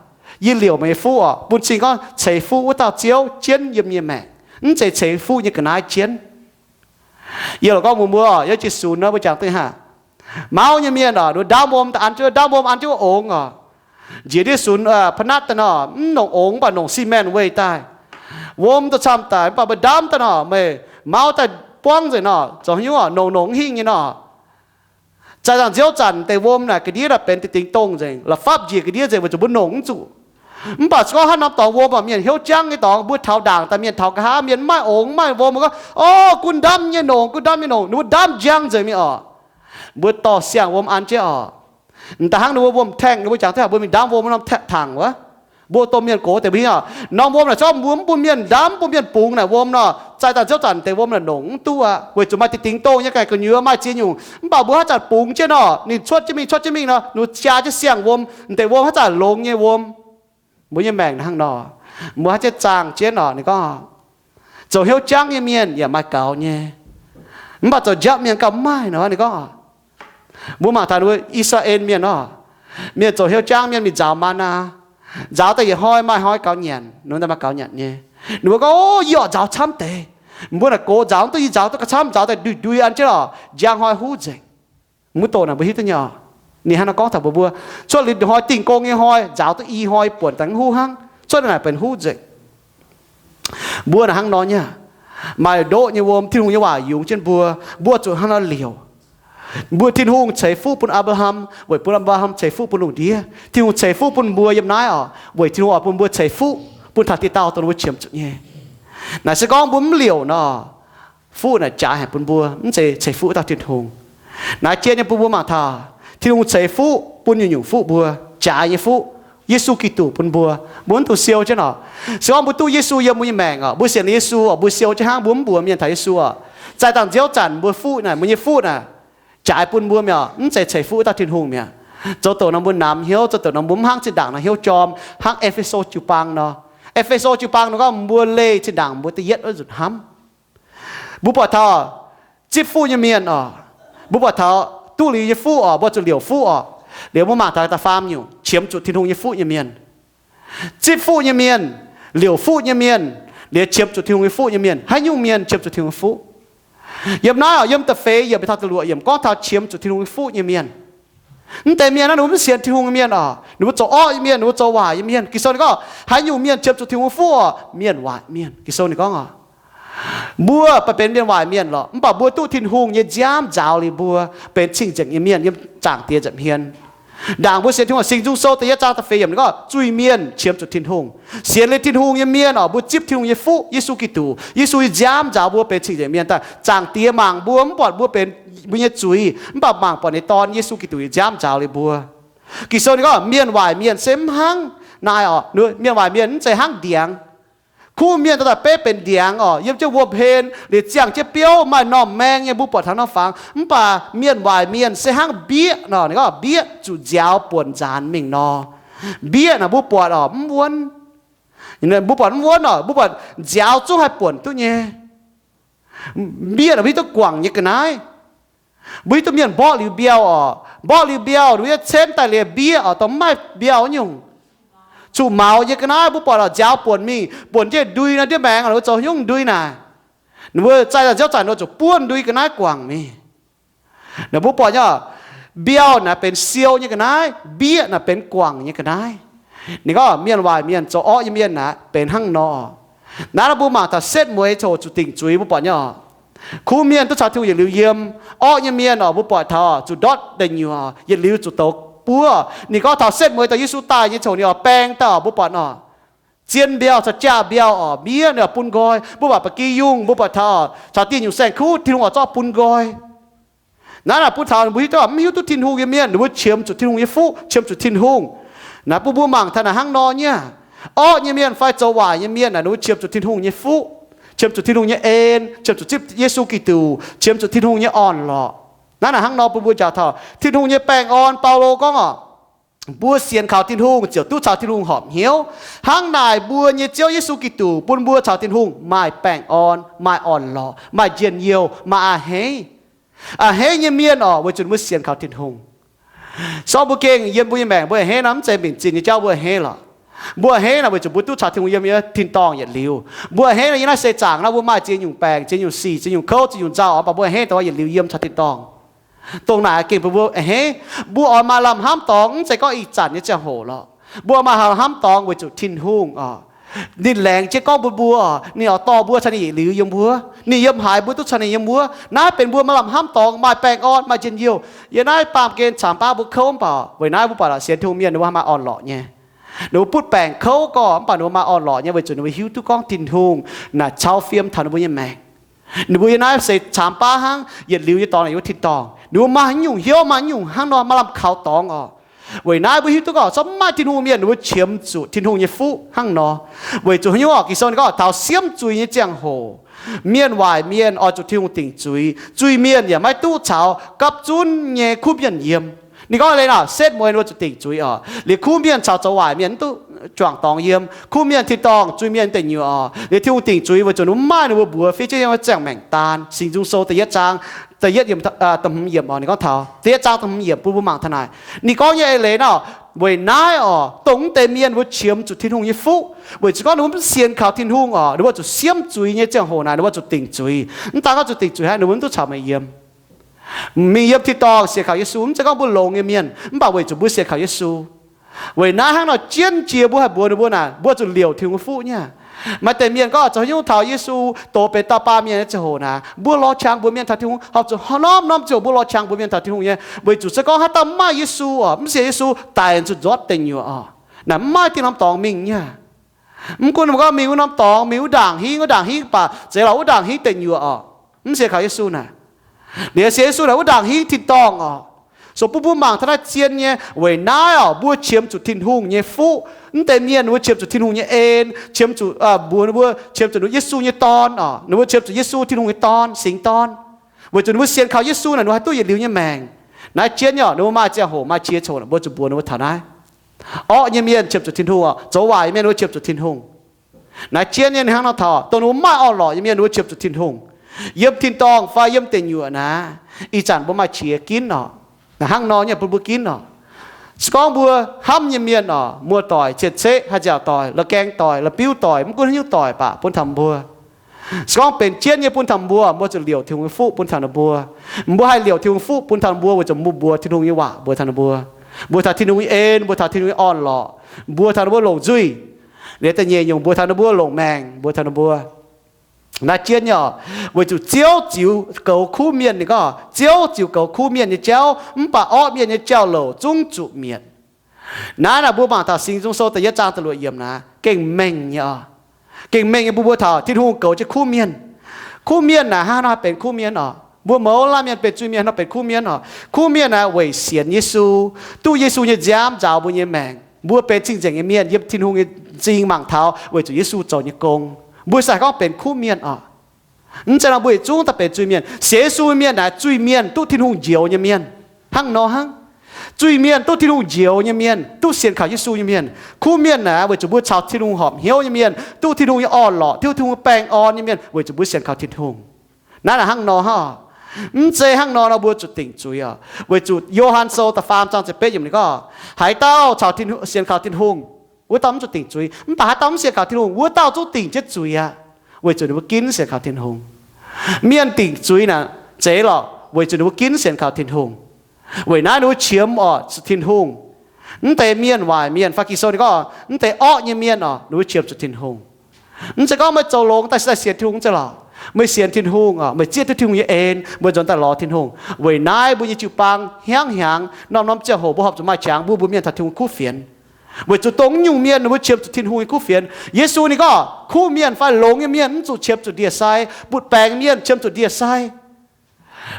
Yie liouc meih nyei fuqv oc, bun cing gorngv ceix fuqv wuov dauh Ziouv jienv yiem nyei maengc, mv zeiz ceix fuqv nyei ga'naaiv jienv. Yie lorqc gorngv mbuox mbuo, yie jiex sunx nor mbuo jangx duqv haic. Mauv nyei mienh oc, nduov ndaamv wuom daaih an jienv, ndaamv wuom an jienv wuov ongx oc. Njiec ndiev sunx pa'natv daaih nor, mv nongc ongx, mv baac nongc xi maengh weih daaih. Wuom daaih camv daaih, mv baac mbuo ndaamv daaih nor, meih mauv daaih buangv nzengc nor, zoux haaix nyungc oc, nongc nongc mv hingh nyei nor. Zaih zaangc nziouv zanc deix wuom naaic ga'ndiev daaih benx deix dingx dongh nzengc, la'fapv njiec ga'ndiev nzengc weic zuqc mbuo nongc mv zuqc. Mv baac se gorngv haaix norm dorngx wuom oc, mienh hnyouv jangv nyei dorngx, mbuo taux ndaangc daaih mienh taux nqa'haav, mienh mv maaih ongx mv maaih wuom, mbuo gorngv, o, gunv ndaamv nyei nongc, gunv ndaamv nyei nongc, ninh mbuo ndaamv njang nzengc mingh oc. Mbuo dorh siang-wuom an jienv oc. M'daaih hnangv ninh mbuo wuom-taengh, ninh mbuo jangx tengx mbuo mingh ndaamv wuom norm tangx wuov. Mbuo domh mienh gox deix mbuo hingv oc, norm wuom naaic zorqv mbuo mv bun mienh ndaamv, mv bun mienh bungx naaic wuom nor, zaih zaangc nziouv zanc deix wuom naaic nongc mv duqv aqv, weic zuqc maaih deix dingx dongh nyei gaengh gu'nyuoz maaih ziex nyungc. Mv baac mbuo haaix zanc bungx jienv nor, ninh cuotv jienv mingh, cuotv jienv mingh nor, ninh mbuo jaa jienv siang-wuom, deix wuom haaix zanc longx nyei wuom. Mbuo nyei maengc hnangv nor, mbuo haaix jienv zaangh jienv oc, ninh gorngv, zoux hnyouv jangv nyei mienh yaac maaih gaux nyei, mv baac zoux njapv mienh gauh mv maaih nor, ninh gorngv. Mbuo mangc taux ninh mbuo I^saa^laa^en Mienh oc, mienh zoux hnyouv jangv mienh mingh nzaaux maa^naa, nzaaux daaih yietc hnoi maaih hnoi gaux nyanc, ninh mbuo daaih maaih gaux nyanc nyei. Ninh mbuo gorngv, o, yie oc nzaaux camv deix. Mbuo naaic gox nzaaux mv duqv, yie nzaaux duqv gauh camv, nzaaux daaih nduih ndui an jienv oc, njang hnoi huv nzengc. Mv doqc naaic mbuo hiuv duqv nyei oc. Ninh hnangv naaiv gorngv taux mbuo, mbuo cuotv liuz hnoi dingh gong nyei hnoi, nzaaux duqv i hnoi buonc daaih mv huv hnangv, cuotv naaic benx huv nzengc. Mbuo naaic hnangv nor nyei. Maaih ndoqv nyei wuom, Tin-Hungh nyei waac yungz jienv mbuo, mbuo zuqc hnangv nor liouc. Mbuo, Tin-Hungh ceix fuqv bun Apc^laa^ham weic bun Apc^laa^ham ceix fuqv bun lungh ndiev. Tin-Hungh ceix fuqv bun mbuo yiem naaiv oc, weic Tin-Hungh oix bun mbuo ceix fuqv bun taux dieh dauh dongh mbuo qiemx zuqc nyei. Naaic se gorngv mbuo mv liouc nor, fuqv naaic jaaix haic bun mbuo, mv zeiz ceix fuqv wuov dauh Tin-Hungh. Naaiv jiex nyei bun mbuo mangc taux Tin-Hungh ceix fuqv bun nyungc-nyungc fuqv mbuo, jaaix nyei fuqv, Yesu Giduc bun mbuo, mbuo mv dungx siou jienv oc. Se gorngv mbuo duqv Yesu yiem mbuo nyei maengc oc, mbuo sienx Yesu oc, mbuo siou jienv hnangv, mbuo mv mbuox mienh taux Yesu oc, zaih dangh nziouv zanc mbuo fuqv naaic, mbuo nyei fuqv naaic, jaaix bun mbuo mi'aqv, mv zeiz ceix fuqv wuov dauh Tin-Hungh mi'aqv. Zoux douc nor mbuo namx hnyouv, zoux douc nor mbuo mv hnangv zinh ndaangc nor hnyouv jorm, hnangv E^fe^so jiu-baang nor. E^fe^so jiu-baang nor gorngv mbuo leih zinh ndaangc mbuo da'yietv wuov nzunc hnamv. Mbuo buatc taux zipv fuqv nyei mienh oc, mbuo buatc taux duqv liuz nyei fuqv oc, mbuo zuqc liouc fuqv oc. Liuz mbuo mangc taux da'faam nyungc qiemx zuqc Tin-Hungh nyei fuqv nyei mienh. Zipv fuqv nyei mienh, liouc fuqv nyei mienh, liuz qiemx zuqc Tin-Hungh nyei fuqv nyei mienh. Haaix nyungc mienh qiemx zuqc Tin-Hungh nyei fuqv? Yiem naaiv oc, yiem da'feix yiemc taux da'luoqc yiemc gorngv taux qiemx zuqc Tin-Hungh nyei fuqv nyei mienh. Mv deix mienh naaiv ninh mbuo mv sienx Tin-Hungh nyei mienh oc, ninh mbuo zoux orqv nyei mienh, ninh mbuo zoux waaic nyei mienh. Ging-Sou ninh gorngv haaix nyungc mienh qiemx zuqc Tin-Hungh nyei fuqv oc? Mienh waaic mienh. Ging-Sou ninh gorngv oc, mbuo baac benx mienh waaic mienh lorqc, mv baac mbuo duqv Tin-Hungh nyei nziaamv nzaaux liuz mbuo benx cing-nzengc nyei mienh yiem Zaangc Diex nza'hmien. Ndaangc mbuo sienx Tin-Hungh, Singx Nzung Sou da'yietv zaang da'feix yiemc ninh gorngv zuiz-mienh qiemx zuqc Tin-Hungh. Sienx liuz Tin-Hungh nyei mienh oc, mbuo zipv Tin-Hungh nyei fuqv, Yesu Giduc. Yesu nyei nziaamv nzaaux mbuo benx cing-nzengc mienh daaih. Zaangc Diex mangc mbuo mv buatc mbuo benx mbuo nyei zuiz, mv baac mangc buatc ninh Dorn, Yesu Giduc, nyei nziaamv nzaaux liuz mbuo. Ging-Sou ninh gorngv mienh waaic mienh se mv hnangv naaiv oc. Mienh waaic mienh mv zeiz hnangv ndiangx. Kuv mienh daaih beiv benx ndiangx oc, yiem jienv wuom-hlen liuz ziangh jienv biouv, maaih normh maeng nyei, mbuo buatc taux norm fangx. Mv baac mienh waaic mienh se hnangv mbieqv nor, ninh gorngv mbieqv zuqc nziaaux buonc nzaanx mingh nor. Mbieqv naaic mbuo buatc oc mv wuonv. Mbuo buatc mv wuonv oc, mbuo buatc nziaaux zungv haih buonc duqv nyei. Mbieqv naaic mbuo hiuv duqv guangc nyei ga'naaiv. Mbuo hiuv duqv mienh mborqv liuz mbiauh oc, mborqv liuz mbiauh, ninh mbuo yietv cenv daaih liuz mbieqv oc, dongh mv maaih mbiauh nyungc. Zuqc maux nyei ga'naaiv mbuo buatc oc, nziaaux buonc mingh, buonc jienv ndui nor, ndiev maengx ninh mbuo zoux haaix nyungc ndui naaic? Ninh mbuo zaih daaih nziouv zanc ninh mbuo zuqc buonv ndui ga'naaiv guangc mingh. Naaic mbuo buatc nyei oc, mbiauh naaic benx siou nyei ga'naaiv, mbieqv naaic benx guangc nyei ga'naaiv. Ninh gorngv mienh waaic mienh, zoux orqv nyei mienh naaic benx hnangv nor. Naaiv mbuo mangc taux setv mueiz coc zuqc dingc zuiz mbuo buatc nyei oc. Kuv mienh duqv caux Tin-Hungh yietc liuz yiem, orqv nyei mienh oc mbuo buatc taux zuqc ndortv deic nyuoqc, yietc liuz zuqc douz buov. Ninh gorngv taux setv mueiz daaih Yesu daaih nyei coc ninh oix baeng daaih oc mbuo buatc oc. Zien mbiauh caux jaa mbiauh oc, miev ninh oix bun nqoi. Mbuo buatc ba'gi yungh mbuo buatc taux, caux dieh nyungc saeng-kuv Tin-Hungh oix zorqv bun nqoi. Naaiv naaic bun taux mbuo hiuv duqv mv hiuv duqv Tin-Hungh nyei mienh, ninh mbuo qiemx zuqc Tin-Hungh nyei fuqv, qiemx zuqc Tin-Hungh. Naaiv bun mbuo mangc taux naaic hnangv nor nyei. Orqv nyei mienh fai zoux waaic nyei mienh naaic, ninh mbuo qiemx zuqc Tin-Hungh nyei fuqv, qiemx zuqc Tin-Hungh nyei en, qiemx zuqc zipv Yesu Giduc, qiemx zuqc Tin-Hungh nyei orn-lorqc. Naaiv naaic hnangv nor bun mbuo njaaux taux Tin-Hungh nyei baengh orn. Baulo gorngv oc, mbuo sienx kaux Tin-Hungh ziouc duqv caux Tin-Hungh horpc hnyouv. Hnangv naaic mbuo nyei Ziouv Yesu Giduc bun mbuo caux Tin-Hungh maaih baengh orn, maaih orn-lorqc, maaih njien-youh, maaih a'hneiv. A'hneiv nyei mienh oc, weic zuqc mbuo sienx kaux Tin-Hungh. Sorng mbuo gengh yiem mbuo nyei maengc mbuo a'hneiv nor, mv zeiz mbenc zinh nyei jauv mbuo a'hneiv lorqc. Mbuo a'hneiv nor weic zuqc mbuo duqv caux Tin-Hungh yiem nyei tin-dorngh yietc liuz. Mbuo a'hneiv nor yiem naaiv seix zaangc nor mbuo maaih ziex nyungc baengc, ziex nyungc sic, ziex nyungc kouv, ziex nyungc nzauh oc, mv baac mbuo a'hneiv dongh yietc liuz yiem caux tin-dorngh. Dongh naaic gengh bun mbuo a'hneiv. Mbuo oix maaih lamh hnamv dorngx, mv zeiz gorngv ih zanc nyei ziangh hoc lorqc. Mbuo maaih lamh hnamv dorngx weic zuqc Tin-Hungh oc, ninh laengz jienv gorngv bun mbuo, ninh oix dorh mbuo caux ninh yietc liuz yiem wuov. Ninh yiem haaix mbuo duqv caux ninh yiem wuov. Naaiv benx mbuo maaih lamh hnamv dorngx, maaih baengh orn, maaih njien-youh. Yiem naaiv baamh gen camx baav mbuo kouv mv baac weic naaiv mbuo buatc sienx Tin-Hungh mienh ninh mbuo maaih orn-lorqc nyei. Ninh mbuo butv baengc kouv gorngv mv baac ninh mbuo maaih orn-lorqc nyei, weic zuqc ninh mbuo hiuv duqv gorngv Tin-Hungh naaic cau fiem taux ninh mbuo nyei maengc. Ninh mbuo yiem naaiv se camx baav hnangv, yietc liuz nyei dorngx naaic yiem wuov tin-dorngh. Ninh mbuo maaih haaix nyungc hnyouv, maaih haaix nyungc hnangv nor, maaih lamh kaux dorngx oc. Weic naaiv mbuo hiuv duqv gorngv se maaih Tin-Hungh mienh ninh mbuo qiemx zuqc Tin-Hungh nyei fuqv hnangv nor. Weic zuqc haaix nyungc oc? Ging-Sou ninh gorngv taux siemv zuiz nyei ziangh hoc, mienh waaic mienh oix zuqc Tin-Hungh dingc zuiz. Zuiz-mienh yaac maiv duqv caux gapv zunv nyei kuv mienh yiem. Ninh gorngv leiz naaic setv mueiz ninh mbuo zuqc dingc zuiz oc. Liuz kuv mienh caux zoux waaic mienh mv duqv juangc dorngx yiem. Kuv mienh tin-dorngh, zuiz-mienh deic nyuoqc oc. Liuz Tin-Hungh dingc zuiz weic zuqc ninh mbuo mv maaih ninh mbuo mbuox fiev jienv nyei ziangh maengc daan. Singx Nzung Sou da'yietv zaang, da'yietv yiemc, da'hmz yiemc oc, ninh gorngv taux da'yietv zaang da'hmz yiemc bun mbuo mangc taux naaic. Ninh gorngv nyei eix leiz naaic, weic naaiv oc, dongh mv deix mienh mbuo qiemx zuqc Tin-Hungh nyei fuqv, weic zuqc gorngv ninh mbuo mv sienx kaux Tin-Hungh oc, ninh mbuo zuqc siemv zuiz nyei ziangh hoc naaic, ninh mbuo zuqc dingc zuiz. Mv daan gorngv zuqc dingc zuiz hnangv, ninh mbuo mv duqv caux meih yiem. Mingh yiem tin-dorngh sienx kaux Yesu, mv zeiz gorngv mbuo longx nyei mienh, mv baac weic zuqc mbuo sienx kaux Yesu. Weic naaiv hnangv nor jienv jiex mbuo haih mbuox ninh mbuo naaic, mbuo zuqc liouc Tin-Hungh nyei fuqv nyei. Maaih deix mienh gorngv zoux haaix nyungc taux Yesu dox benx dauh baamh mienh nyei ziangh hoc naaic, mbuo lorz qangx mbuox mienh taux Tin-Hungh, horpc zuqc norm-norm ziouc mbuo lorz qangx mbuox mienh taux Tin-Hungh nyei, weic zuqc se gorngv haaix dauh mv maaih Yesu oc, mv sienx Yesu, daic zuqc nzuotv deic nyuoqc oc. Naaic mv maaih dingh norm dorngx mingh nyei. Mv gunv ninh mbuo gorngv mingh wuov norm dorngx, mingh wuov ndaangc hingv, wuov ndaangc hingv baac zeiz lorz wuov ndaangc hingv deic nyuoqc oc. Mv sienx kaux Yesu naaic. Liuz sienx Yesu naaic wuov ndaangc hingv tin-dorngh oc. So bun mbuo mangc taux naaiv zien nyei. Weic naaiv oc, mbuo qiemx zuqc Tin-Hungh nyei fuqv. Mv deix mienh ninh mbuo qiemx zuqc Tin-Hungh nyei en, qiemx zuqc, mbuox ninh mbuo qiemx zuqc Yesu nyei Dorn oc. Ninh mbuo qiemx zuqc Yesu, Tin-Hungh nyei Dorn, singx dorn. Weic zuqc ninh mbuo sienx kaux Yesu naaic, ninh mbuo haih duqv yietc liuz nyei maengc. Naaiv jienv nyei oc, ninh mbuo maaih ziangh hoc maaih qiex coc, mbuo zuqc mbuox ninh mbuo taux naaiv. Orqv nyei mienh qiemx zuqc Tin-Hungh oc, zoux waaic nyei mienh ninh mbuo qiemx zuqc Tin-Hungh. Naaiv jienv nyei hnangv nor taux dongh ninh mbuo maaih orn-lorqc nyei mienh ninh mbuo qiemx zuqc Tin-Hungh. Yiem tin-dorngh fai yiem deic nyuoqc naaic, ih zanc mbuo maaih qiex ginv oc. Naaic hnangv nor nyei bun mbuo ginv oc. Se gorngv mbuo hnamv nyei mienh oc, muoz-doic, cien-ceqv, haaix nziaauc doic, la'gaeng doic, la'biuv doic, mv gunv haaix nyungc doic baac bun taux mbuo. Se gorngv benx jienv nyei bun taux mbuo, mbuo zuqc liouc Tin-Hungh nyei fuqv bun taux ninh mbuo. Mbuo haih liouc Tin-Hungh fuqv bun taux mbuo weic zuqc mbuo mbuox Tin-Hungh nyei waac mbuox taux ninh mbuo. Mbuox taux Tin-Hungh nyei en, mbuox taux Tin-Hungh nyei orn-lorqc, mbuox taux ninh mbuo longc nzuih. Liuz da'nyeic nyungc mbuox taux ninh mbuo longc maengc, mbuox taux ninh mbuo. Naaiv jienv nyei oc, weic zuqc Ziouv ziux goux kuv mienh. Ninh gorngv Ziouv ziux goux kuv mienh nyei jauv, mv baac orqv mienh nyei jauv-louc zungv zuqc mietc. Naaiv naaic mbuo mangc taux Singx Nzung Sou da'yietv zaang da'luoqc yiemc naaiv gengh mengh nyei oc. Gengh mengh nyei bun mbuo taux Tin-Hungh goux jienv kuv mienh. Kuv mienh naaic hnangv haaix nor benx kuv mienh oc? Mbuo mouz laanh mienh benx zuiz-mienh nor benx kuv mienh oc. Kuv mienh naaic weic sienx Yesu, duqv Yesu nyei nziaamv nzaaux mbuo nyei maengc. Mbuo benx cing-nzengc nyei mienh yiem Tin-Hungh nyei m'zing mangc taux weic zuqc Yesu zoux nyei gong. Mbuo se haih gorngv benx kuv mienh oc. Mv zeiz nor mbuo yietc zungv daaih benx zuiz-mienh. Sienx Yesu mienh naaic zuiz-mienh duqv Tin-Hungh njoux nyei mienh. Hnangv nor hnangv. Zuiz-mienh duqv Tin-Hungh njoux nyei mienh, duqv sienx kaux Yesu nyei mienh. Kuv mienh naaic weic zuqc mbuo caux Tin-Hungh horpc hnyouv nyei mienh, duqv Tin-Hungh nyei orn-lorqc, duqv Tin-Hungh nyei baengh orn nyei mienh weic zuqc mbuo sienx kaux Tin-Hungh. Naaiv naaic hnangv nor hnangv. Mv zeiz hnangv nor nor mbuo zuqc dingc zuiz oc. Weic zuqc Yo^han Sou da'faam zaang ziepc betv yiemc ninh gorngv, haaix dauh caux Tin-Hungh, sienx kaux Tin-Hungh, wuov dauh mv zuqc dingc zuiz. Mv baac haaix dauh mv sienx kaux Tin-Hungh, wuov dauh zungv dingc jienv zuiz aqv, weic zuqc ninh mbuo ginv sienx kaux Tin-Hungh. Mienh dingc zuiz naaic zeiz lorqc, weic zuqc ninh mbuo ginv sienx kaux Tin-Hungh. Weic naaiv ninh mbuo qiemx oc zuqc Tin-Hungh. Mv deix mienh waaic mienh fai Ging-Sou ninh gorngv mv deix orqv nyei mienh oc, ninh mbuo qiemx zuqc Tin-Hungh. Mv zeiz gorngv meih zoux longx daaih se daaih sienx Tin-Hungh mv zeiz lorqc. Meih sienx Tin-Hungh oc, meih zieqv duqv Tin-Hungh nyei en, mbuo nzuonx daaih lorz Tin-Hungh. Weic naaiv mbuo nyei jiu-baang hnyangx-hnyangx norm-norm ziangh hoc mbuo horpc zuqc maaih qangx mbuo mbuox mienh taux Tin-Hungh kuv fienx. Weic zuqc dongh nyungc mienh ninh mbuo qiemx zuqc Tin-Hungh nyei kuv fienx. Yesu ninh gorngv kuv mienh fai longx nyei mienh mv zuqc qiemx zuqc ndie-sai, butv-baengc mienh qiemx zuqc ndie-sai.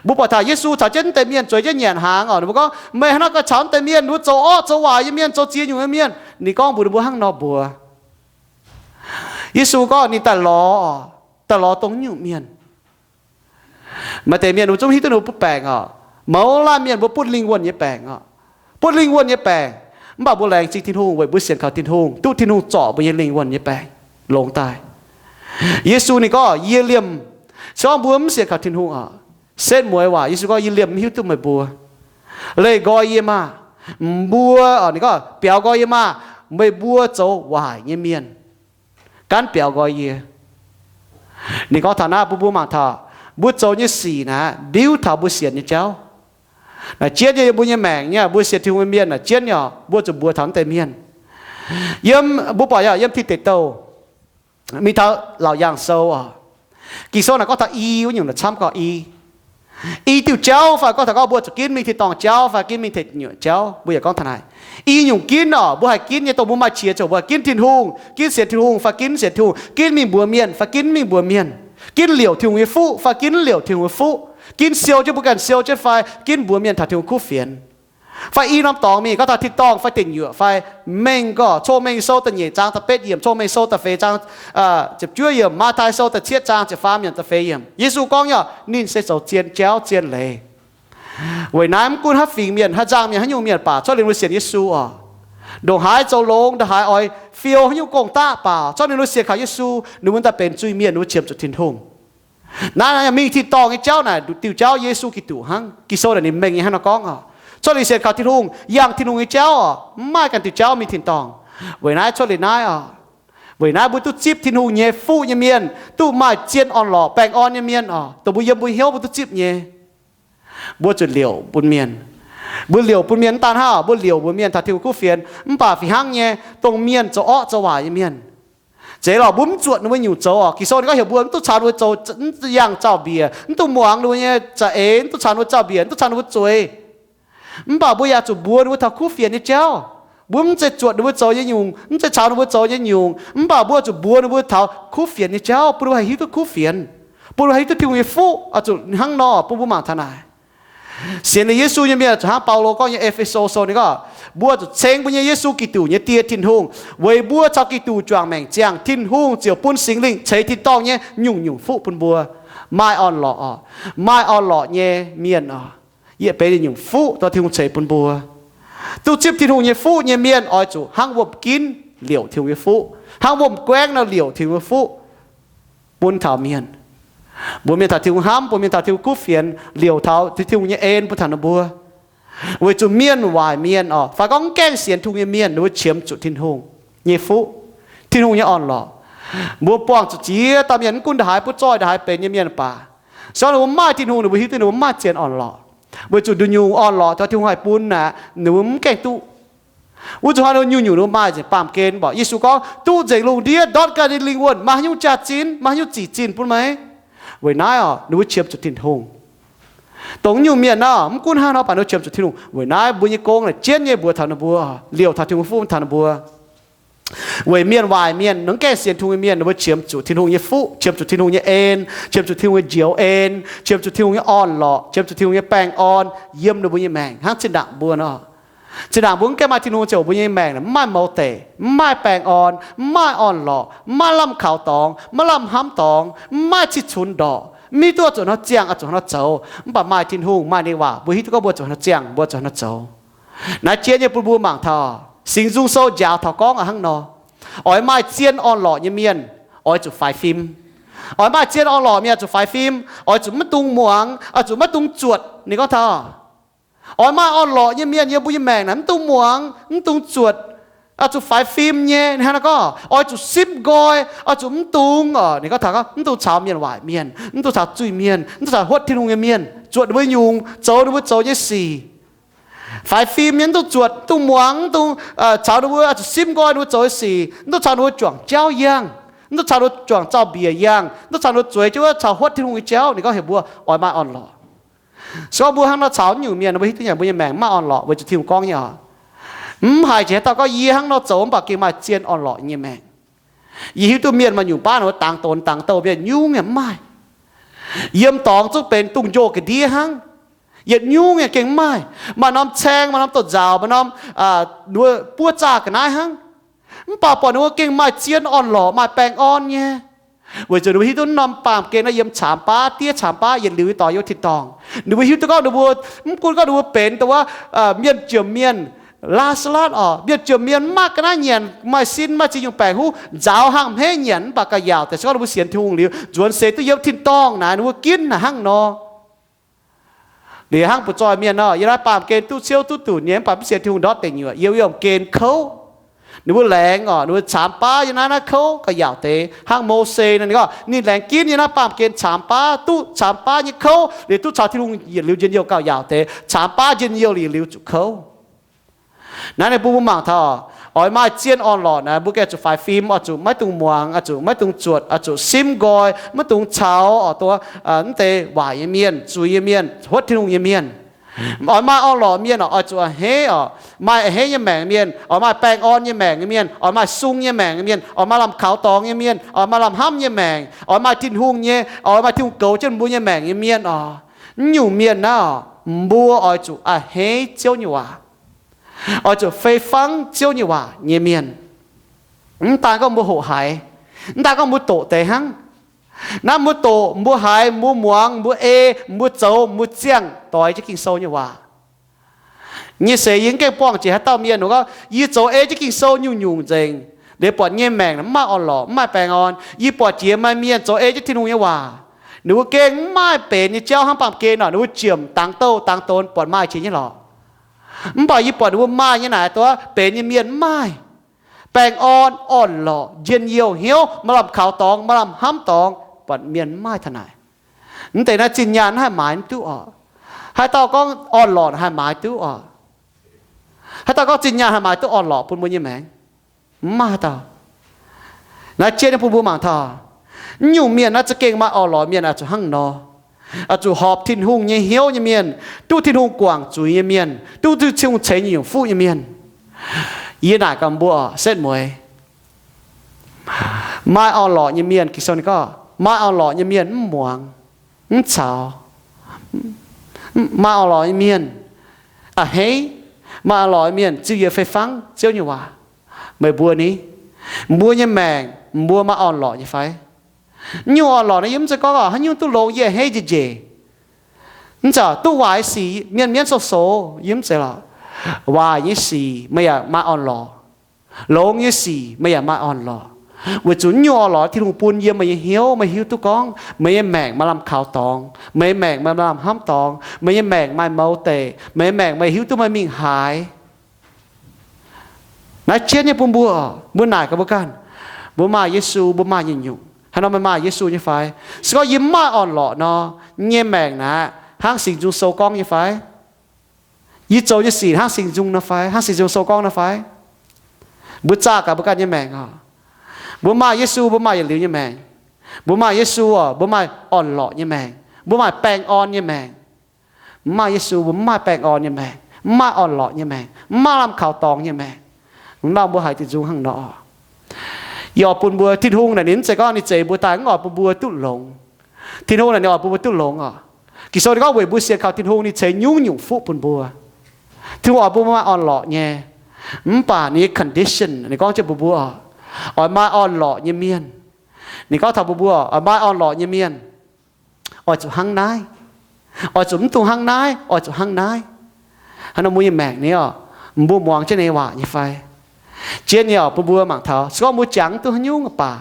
Mbuo buatc taux Yesu caux jienv deix mienh zueiz jienv nyanc hnaangx oc, ninh mbuo gorngv, meih haaix nor ganh caux naaiv deix mienh, ninh mbuo zoux orqv zoux waaic nyei mienh, zoux ziex nyungc nyei mienh. Ninh gorngv mbuox ninh mbuo hnangv nor mbuox. Yesu gorngv ninh daaih lorz, daaih lorz dongh nyungc mienh. Maaih deix mienh mbuo zungv hiuv duqv ninh mbuo butv baengc oc. Mouz laanh mienh mbuo butv lingh wuonh nyei baengc oc. Butv lingh wuonh nyei baengc, mv baac mbuo laengz zingh Tin-Hungh weic mbuo sienx kaux Tin-Hungh, duqv Tin-Hungh zorc mbuo nyei lingh wuonh nyei baengc longx daaih. Yesu ninh gorngv, yie liemh, se gorngv mbuo mv sienx kaux Tin-Hungh oc, setv mueiz waac, Yesu gorngv, yie liemh mv hiuv duqv meih mbuo. Leih nqoi yie maah! Mbuo, ninh gorngv, biaux nqoi yie maah! Meih mbuo zoux waaic nyei mienh, gaanv biaux nqoi yie. Ninh gorngv taux naaiv bun mbuo mangc taux, mbuo zoux nyei sic naaic ndiuv taux mbuo sienx nyei jauv. Naaic jienv nyei yiem mbuo nyei maengc nyei, mbuo sienx Tin-Hungh nyei mienh naaic jienv nyei oc, mbuo zuqc mbuox taux naaiv deix mienh. Yiem, mbuo buatc yaac yiem Tin Deic Douh, mingh taux Laauc Yaangh Sou oc, Ging-Sou naaic gorngv taux i wuov nyungc naaic camv gorx i. I diuh jauv fai gorngv taux gorngv mbuo zuqc ginv mingh tin-dorngh jauv fai ginv mingh tin-nyuoqc jauv, mbuo yaac gorngv taux naaic. I nyungc ginv oc, mbuo haih ginv nyei dongh mbuo maaih qiex ziouc mbuo haih ginv Tin-Hungh, ginv sienx Tin-Hungh fai ginv mv sienx Tin-Hungh, ginv mingh mbuox mienh fai ginv mv mingh mbuox mienh, ginv liouc Tin-Hungh nyei fuqv fai ginv mv liouc Tin-Hungh nyei fuqv, ginv siou jienv mbuo ganh siou jienv fai ginv mbuox mienh taux Tin-Hungh kuv fienx. Fai i norm dorngx mingh gorngv taux tin-dorngh fai deic nyuoqc fai mengh gorx, Cong-Mengh Sou da'nyeic zaang da'betv yiemc, Cong-Mengh Sou da'feix zaang ziepc juov yiemc, Matv^tai Sou da'cietv zaang ziepc faam yiemc, da'feix yiemc, Yesu gorngv nyei, ninh se zoux zien jauv zien leiz. Weic naaiv mv gunv haaix fingx mienh, haaix nzangc mienh, haaix nyungc mienh baac, cuotv liuz ninh mbuo sienx Yesu oc, ndongc haaix zoux longx, ndongc haaix oix fiou haaix nyungc gong-daqv baac, cuotv liuz ninh mbuo sienx kaux Yesu, ninh mbuo daaih benx zuiz-mienh, ninh mbuo qiemx zuqc Tin-Hungh. Naaiv mingh tin-dorngh nyei jauv naaic diuh jauv Yesu Giduc hnangv. Ging-Sou naaic ninh mengh nyei hnangv nor gorngv oc. Cuotv liuz sienx kaux Tin-Hungh, yangh Tin-Hungh nyei jauv oc, mv maaih ganh diuh jauv mingh tin-dorngh. Weic naaiv cuotv liuz naaiv oc, weic naaiv mbuo duqv zipv Tin-Hungh nyei fuqv nyei mienh, duqv maaih zien orn-lorqc baengh orn nyei mienh oc, dongh mbuo yiem mbuo hnyouv mbuo duqv zipv nyei. Mbuo zuqc liouc bun mienh. Mbuo liouc bun mienh mv daan hnangv, mbuo liouc mbuox mienh taux Tin-Hungh kuv fienx, mv baac fih hnangv nyei, dongh mienh zoux orqv zoux waaic nyei mienh, zeiz lorqc, mbuo mv zuotc ninh mbuo nyungc zoux oc. Ging-Sou ninh gorngv heuc mbuo mv duqv caux ninh mbuo zoux, mv duqv yangh zaux-mbiec, mv duqv muangx ninh mbuo nyei za'eix, mv duqv caux ninh mbuo zaux-mbiec, mv duqv caux ninh mbuo zueiz. Mv baac mbuo yaac zuqc mbuox ninh mbuo taux kuv fienx nyei jauv. Mbuo mv zeiz zuotc ninh mbuo zoux nyei nyungc, mv zeiz caux ninh mbuo zoux nyei nyungc, mv baac mbuo zuqc mbuox ninh mbuo taux kuv fienx nyei jauv, bun ninh mbuo haih hiuv duqv kuv fienx, bun ninh mbuo haih hiuv duqv Tin-Hungh nyei fuqv. Oix zuqc hnangv nor bun mbuo mangc taux naaic. Sienx liuz Yesu nyei mienh zuqc hnangv Baulo gorngv nyei E^fe^so Sou ninh gorngv, mbuo zuqc ceng mbuo nyei Yesu Giduc nyei Die Tin-Hungh, weic mbuo caux Giduc juangc maengc ziangh, Tin-Hungh ziouc bun Singx Lingh ceix tin-dorngh nyei nyungc-nyungc fuqv bun mbuo. Maaih orn-lorqc oc, maaih orn-lorqc nyei mienh oc, yietc benx nyungc fuqv dorh Tin-Hungh ceix bun mbuo. Duqv zipv Tin-Hungh nyei fuqv nyei mienh oix zuqc hnangv wuom-ginv liouc Tin-Hungh nyei fuqv, hnangv wuom-guaengv nor liouc Tin-Hungh nyei fuqv bun taux mienh. Mbuox mienh taux Tin-Hungh hnamv, mbuox mienh taux Tin-Hungh kuv fienx, liouc taux Tin-Hungh nyei en bun taux ninh mbuo. Weic zuqc mienh waaic mienh oc, fai gorngv mv gaengh sienx Tin-Hungh nyei mienh, ninh mbuo qiemx zuqc Tin-Hungh nyei fuqv, Tin-Hungh nyei orn-lorqc. Mbuo buangh zuqc ziex dauh mienh, mv gunv ndongc haaix butv zoih, ndongc haaix benx nyei mienh baac, se gorngv ninh mbuo mv maaih Tin-Hungh, ninh mbuo hiuv duqv ninh mbuo mv maaih zien orn-lorqc, weic zuqc nduqc nyungc orn-lorqc taux Tin-Hungh haih bun aqv, ninh mbuo mv gaengh duqv. Wuov zuqc hnangv nyungc-nyungc ninh mbuo maaih nzengc baamh gen. Mv baac Yesu gorngv, duqv nzengc lungh ndiev ndortv ganh nyei lingh wuonh, maaih haaix nyungc jaax-zinh, maaih haaix nyungc zic zinh bun meih? Weic naaiv oc, ninh mbuo qiemx zuqc Tin-Hungh. Dongh nyungc mienh naaiv, mv gunv hnangv nor baac ninh mbuo qiemx zuqc Tin-Hungh. Weic naaiv mbuo nyei gong naaic jienv nyei mbuox taux ninh mbuo, liouc taux Tin-Hungh fuqv taux ninh mbuo. Weic mienh waaic mienh, mv gaengh sienx Tin-Hungh nyei mienh, ninh mbuo qiemx zuqc Tin-Hungh nyei fuqv, qiemx zuqc Tin-Hungh nyei en, qiemx zuqc Tin-Hungh nyei njoux en, qiemx zuqc Tin-Hungh nyei orn-lorqc, qiemx zuqc Tin-Hungh nyei baengh orn yiem ninh mbuo nyei maengc hnangv zinh ndaangc mbuo nor. Zinh ndaangc mbuo mv gaengh maaih Tin-Hungh ziouc mbuo nyei maengc mv maaih mouz deic, mv maaih baengh orn, mv maaih orn-lorqc, mv maaih lamh kaux dorngx, mv maaih lamh hnamv dorngx, mv maaih cih cunx ndorqc, mv hiuv duqv oix zuqc hnangv ziangh, oix zuqc hnangv zoux. Mv baac maaih Tin-Hungh, maaih ninh waac, mbuo hiuv duqv gorngv mbuo zuqc hnangv ziangh, mbuo zuqc hnangv zoux. Naaiv jienv nyei bun mbuo mangc taux, Singx Nzung Sou njaaux taux gorngv hnangv nor, oix maaih zien orn-lorqc nyei mienh, oix zuqc faix fim. Oix maaih zien orn-lorqc mienh oix zuqc faix fim, oix zuqc maiv dungx muangx, oix zuqc maiv dungx zuotc. Ninh gorngv taux, oix maaih orn-lorqc nyei mienh yiem mbuo nyei maengc naaic mv dungx muangx, mv dungx zuotc, oix zuqc faix fim nyei. Ninh hnangv naaiv gorngv, oix zuqc simv nqoi, oix zuqc mv dungx, ninh gorngv taux gorngv mv dungx caux mienh waaic mienh, mv dungx caux zuiz-mienh, mv dungx caux huotv Tin-Hungh nyei mienh, zuotc ninh mbuo nyungc, zoux ninh mbuo zoux nyei sic. Faix fim nyei, mv dungx zuotc, mv dungx muangx, mv dungx caux ninh mbuo, oix zuqc simv nqoi ninh mbuo zoux nyei sic, mv dungx caux ninh mbuo juangc jauv yangh, mv dungx caux ninh mbuo juangc zaux-mbiec yangh, mv dungx caux ninh mbuo zueiz jienv wuov caux huotv Tin-Hungh nyei jauv. Ninh gorngv heuc mbuo oix maaih orn-lorqc. Se gorngv mbuo hnangv nor caux nyungc mienh, mbuo hiuv duqv nyanc mbuo nyei maengc maaih orn-lorqc weic zuqc Tin-Hungh gorngv nyei oc. Mv haiz jiex haaix dauh gorngv yie hnangv nor zoux mv baac gengh maaih zien orn-lorqc nyei maengc. Yie hiuv duqv mienh maaih nyungc baav ninh mbuo dangx donx dangx douh mienh nyungc yaac mv maaih. Yiem dorngx zungv benx dungz-njoh ga'ndiev hnangv. Yietc nyungc yaac gengh maaih, maaih norm caeng, maaih norm douz-nzaaux, maaih norm buov zaah ga'naaiv hnangv. Mv baac buatc ninh mbuo gengh maaih zien orn-lorqc, maaih baengh orn nyei. Weic zuqc ninh mbuo hiuv duqv norm baamh gen naaiv yiem caamx baav diev caamx baav yietc liuz nyei dorngx yiem tin-dorngh. Ninh mbuo hiuv duqv gorngv ninh mbuo, mv gunv gorngv ninh mbuo benx dongh wuov mienh jomc mienh, Laa^saa^latv orqc, mienh jomc mienh mv maaih ga'naaiv nyanc, maaih sin, maaih ziex nyungc baengc huv, nzaaux hnangv hmeiv nyanc, mv baac ga'yaauc deix se gorngv ninh mbuo sienx Tin-Hungh liuz, nzuonx seix duqv yiem tin-dorngh naaic ninh mbuo ginv naaic hnangv nor. Liuz hnangv butv-zoih mienh nor, yiem naaiv baamh gen duqv ciouv duqv dunc nyei, mv baac mv sienx Tin-Hungh ndortv deic nyuoqc, yiem wuov norm gen kouv. Ninh mbuo laengz orqc, ninh mbuo caamx baav yiem naaiv, naaiv kouv ga'yaauc deix. Hnangv Mose nor, ninh gorngv ninh laengz ginv yiem naaiv baamh gen caamx baav, duqv caamx baav nyei kouv, liuz duqv caux Tin-Hungh yietc liuz njien-youh gauh yaauc deix. Caamx baav njien-youh liuz, liuz zuqc kouv. Naaiv ninh bun mbuo mangc taux, oix maaih zien orn-lorqc naaic, mbuo gengh zuqc faix fim, oix zuqc maiv dungx muangx, oix zuqc maiv dungx zuotc, oix zuqc simv nqoi, maiv dungx caux orqc, dongh mv deix waaic nyei mienh, zuiz nyei mienh, huotv Tin-Hungh nyei mienh. Oix maaih orn-lorqc mienh orqc, oix zuqc a'hneiv orqc, maaih a'hneiv nyei maengc mienh, oix maaih baengh orn nyei maengc nyei mienh, oix maaih sung nyei maengc nyei mienh, oix maaih lamh kaux dorngx nyei mienh, oix maaih lamh hnamv nyei maengc, oix maaih Tin-Hungh nyei, oix maaih Tin-Hungh goux jienv mbuo nyei maengc nyei mienh orqc. Naaiv nyungc mienh naaiv orqc, mbuo oix zuqc a'hneiv Ziouv nyei waac, oix zuqc fei fangv Ziouv nyei waac nyei mienh. Mv daan gorngv mbuo hoqc haiz, mv daan gorngv mbuo doqc deix hnangv. Naaiv mbuo doqc, mbuo haiz, mbuo muangx, mbuo ei, mbuo zoux, mbuo ziangh doix jienv Ging-Sou nyei waac nyei seix, yie mv gaengh buangh jiex haaix dauh mienh gorngv, yie zoux ei jienv Ging-Sou nyungc-nyungc nzengc, liuz buatc nyei maengc mv maaih orn-lorqc, mv maaih baengh orn. Yie buatc jiex maaih mienh zoux ei jienv Tin-Hungh nyei waac, ninh mbuo gengh mv maaih benx nyei jauv hnangv baamh gen orqc, ninh mbuo jiemc dangx douh dangx donx buatc maaih jiex nyei lorqc. Mv baac yie buatc ninh mbuo maaih nyei naaic, dongh benx nyei mienh mv maaih. Baengh orn, orn-lorqc, njien-youh hnyouv, maaih lamh kaux dorngx, maaih lamh hnamv dorngx, buatc mienh mv maaih taux naaic. Mv deix naaiv zinh nyaanh haih maaiz mv duqv orqc. Haaix dauh gorngv orn-lorqc haih maaiz duqv orqc? Haaix dauh gorngv zinh nyaanh haih maaiz duqv orn-lorqc bun mbuo nyei maengc? Mv maaih haaix dauh. Naaiv jienv nyei bun mbuo mangc taux, naaiv nyungc mienh naaiv za'gengh maaih orn-lorqc mienh oix zuqc hnangv nor. Oix zuqc horpc Tin-Hungh nyei hnyouv nyei mienh, duqv Tin-Hungh guangc zuiz nyei mienh, duqv Tin-Hungh ceix nyei nyungc fuqv nyei mienh. Yie naaic gaax mbuo setv mueiz, maaih orn-lorqc nyei mienh, Ging-Sou ninh gorngv maaih orn-lorqc nyei mienh mv muangx, mv caux. Maaih orn-lorqc nyei mienh a'hneiv. Maaih orn-lorqc nyei mienh ziux yie fei fangv Ziouv nyei waac. Meih mbuo ni, mbuo nyei maengc mbuo maaih orn-lorqc nyei fai? Naaiv nyungc orn-lorqc naaiv yie mv zeiz gorngv haaix nyungc duqv longx yie a'hneiv njiec njiec. Mv zeiz duqv waaic sic mienv mienv sou sou, yie mv zeiz lorqc. Waaic nyei sic meih yaac maaih orn-lorqc. Longx nyei sic meih yaac maaih orn-lorqc. Weic zuqc naaiv nyungc orn-lorqc Tin-Hungh bun yiem meih nyei hnyouv, meih hiuv duqv gorngv meih nyei maengc maaih lamh kaux dorngx, meih nyei maengc maaih lamh hnamv dorngx, meih nyei maengc maaih mouz deic, meih nyei maengc meih hiuv duqv meih mingh haaix. Naaiv jienv nyei bun mbuo, mbuo naaic gaax mbuo ganh, mbuo maaih Yesu, mbuo maaih nyungc-nyungc. Haaix nor meih maaih Yesu nyei fai? Se gorngv yie mv maaih orn-lorqc nor, yie nyei maengc naaiv hnangv Singx Nzung Sou gorngv nyei fai? Yie zoux nyei sic hnangv Singx Nzung nor fai? Hnangv Singx Nzung Sou gorngv nor fai? Mbuo zaah gaax mbuo ganh nyei maengc oc. Mbuo maaih Yesu, mbuo maaih yietc liuz nyei maengc. Mbuo maaih Yesu oc, mbuo maaih orn-lorqc nyei maengc. Mbuo maaih baengh orn nyei maengc. Mv maaih Yesu, mbuo mv maaih baengh orn nyei maengc, mv maaih orn-lorqc nyei maengc, mv maaih lamh kaux dorngx nyei maengc. Mv lauh mbuo haiz Tin-Hungh hnangv nor oc. Yie oix bun mbuo, Tin-Hungh naaic ninh mv zeiz gorngv ninh zeix mbuo daaih mv oix bun mbuo duqv longx. Tin-Hungh naaic ninh oix bun mbuo duqv longx oc. Ging-Sou ninh gorngv weic mbuo sienx kaux Tin-Hungh ninh ceix nyungc-nyungc fuqv bun mbuo. Tin-Hungh oix bun mbuo maaih orn-lorqc nyei. Mv baac ninh nyei condition ninh gorngv jienv mbuox mbuo oc, oix maaih orn-lorqc nyei mienh. Ninh gorngv taux mbuox mbuo oix maaih orn-lorqc nyei mienh. Oix zuqc hnangv naaiv. Oix zuqc mv dungx hnangv naaiv, oix zuqc hnangv naaiv. Hnangv nor mbuo nyei maengc ni oc, mbuo muangx jienv ninh nyei waac nyei fai? Jienv nyei oc, bun mbuo mangc taux se gorngv mbuo jangx mv duqv haaix nyungc baac,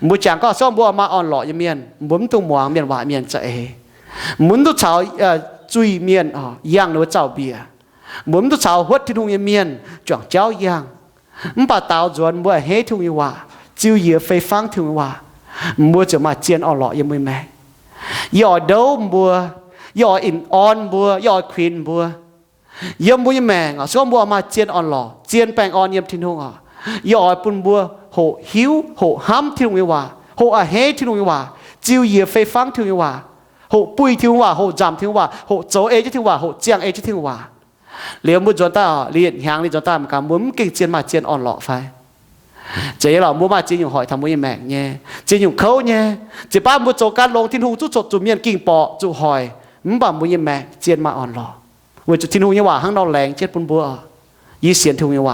mbuo jangx gorngv se gorngv mbuo maaih orn-lorqc nyei mienh, mbuo mv dungx muangx mienh waac mienh za'eix. Mbuo mv dungx caux zuiz-mienh oc yangh ninh mbuo zaux-mbiec. Mbuo mv dungx caux huotv Tin-Hungh nyei mienh juangc jauv yangh. Mv baac daaux nzuonx mbuo a'hneiv Tin-Hungh nyei waac, ziux yie fei fangv Tin-Hungh nyei waac, mbuo ziouc maaih zien orn-lorqc yiem mbuo nyei maengc. Yie oix ndouv mbuo, yie oix a'orn mbuo, yie oix kuinx mbuo. Yiem mbuo nyei maengc oc, se gorngv mbuo oix maaih zien orn-lorqc, zien baengh orn yiem Tin-Hungh oc, yie oix bun mbuo hoqc hiuv, hoqc hnamv Tin-Hungh nyei waac, hoqc a'hneiv Tin-Hungh nyei waac, ziux yie fei fangv Tin-Hungh nyei waac, hoqc buih Tin-Hungh waac, hoqc nzamc Tin-Hungh waac, hoqc zoux ei jienv Tin-Hungh waac, hoqc ziangh ei jienv Tin-Hungh waac. Liuz mbuo nzuonx daaih oc, liuz yietc hnyangx liuz nzuonx daaih mangc gaax mbuo mv gengh zien maaih zien orn-lorqc fai? Zeiz nyei lorqc, mbuo maaih ziex nyungc hoic taux mbuo nyei maengc nyei, ziex nyungc kouv nyei. Ziouc baav mbuo zoux gan longx, Tin-Hungh zuqc coqv zuqc mienh ging borqc zuqc hoic, mv baac mbuo nyei maengc zien maaih orn-lorqc. Weic zuqc Tin-Hungh nyei waac hnangv nor laengz jienv bun mbuo. Yie sienx Tin-Hungh nyei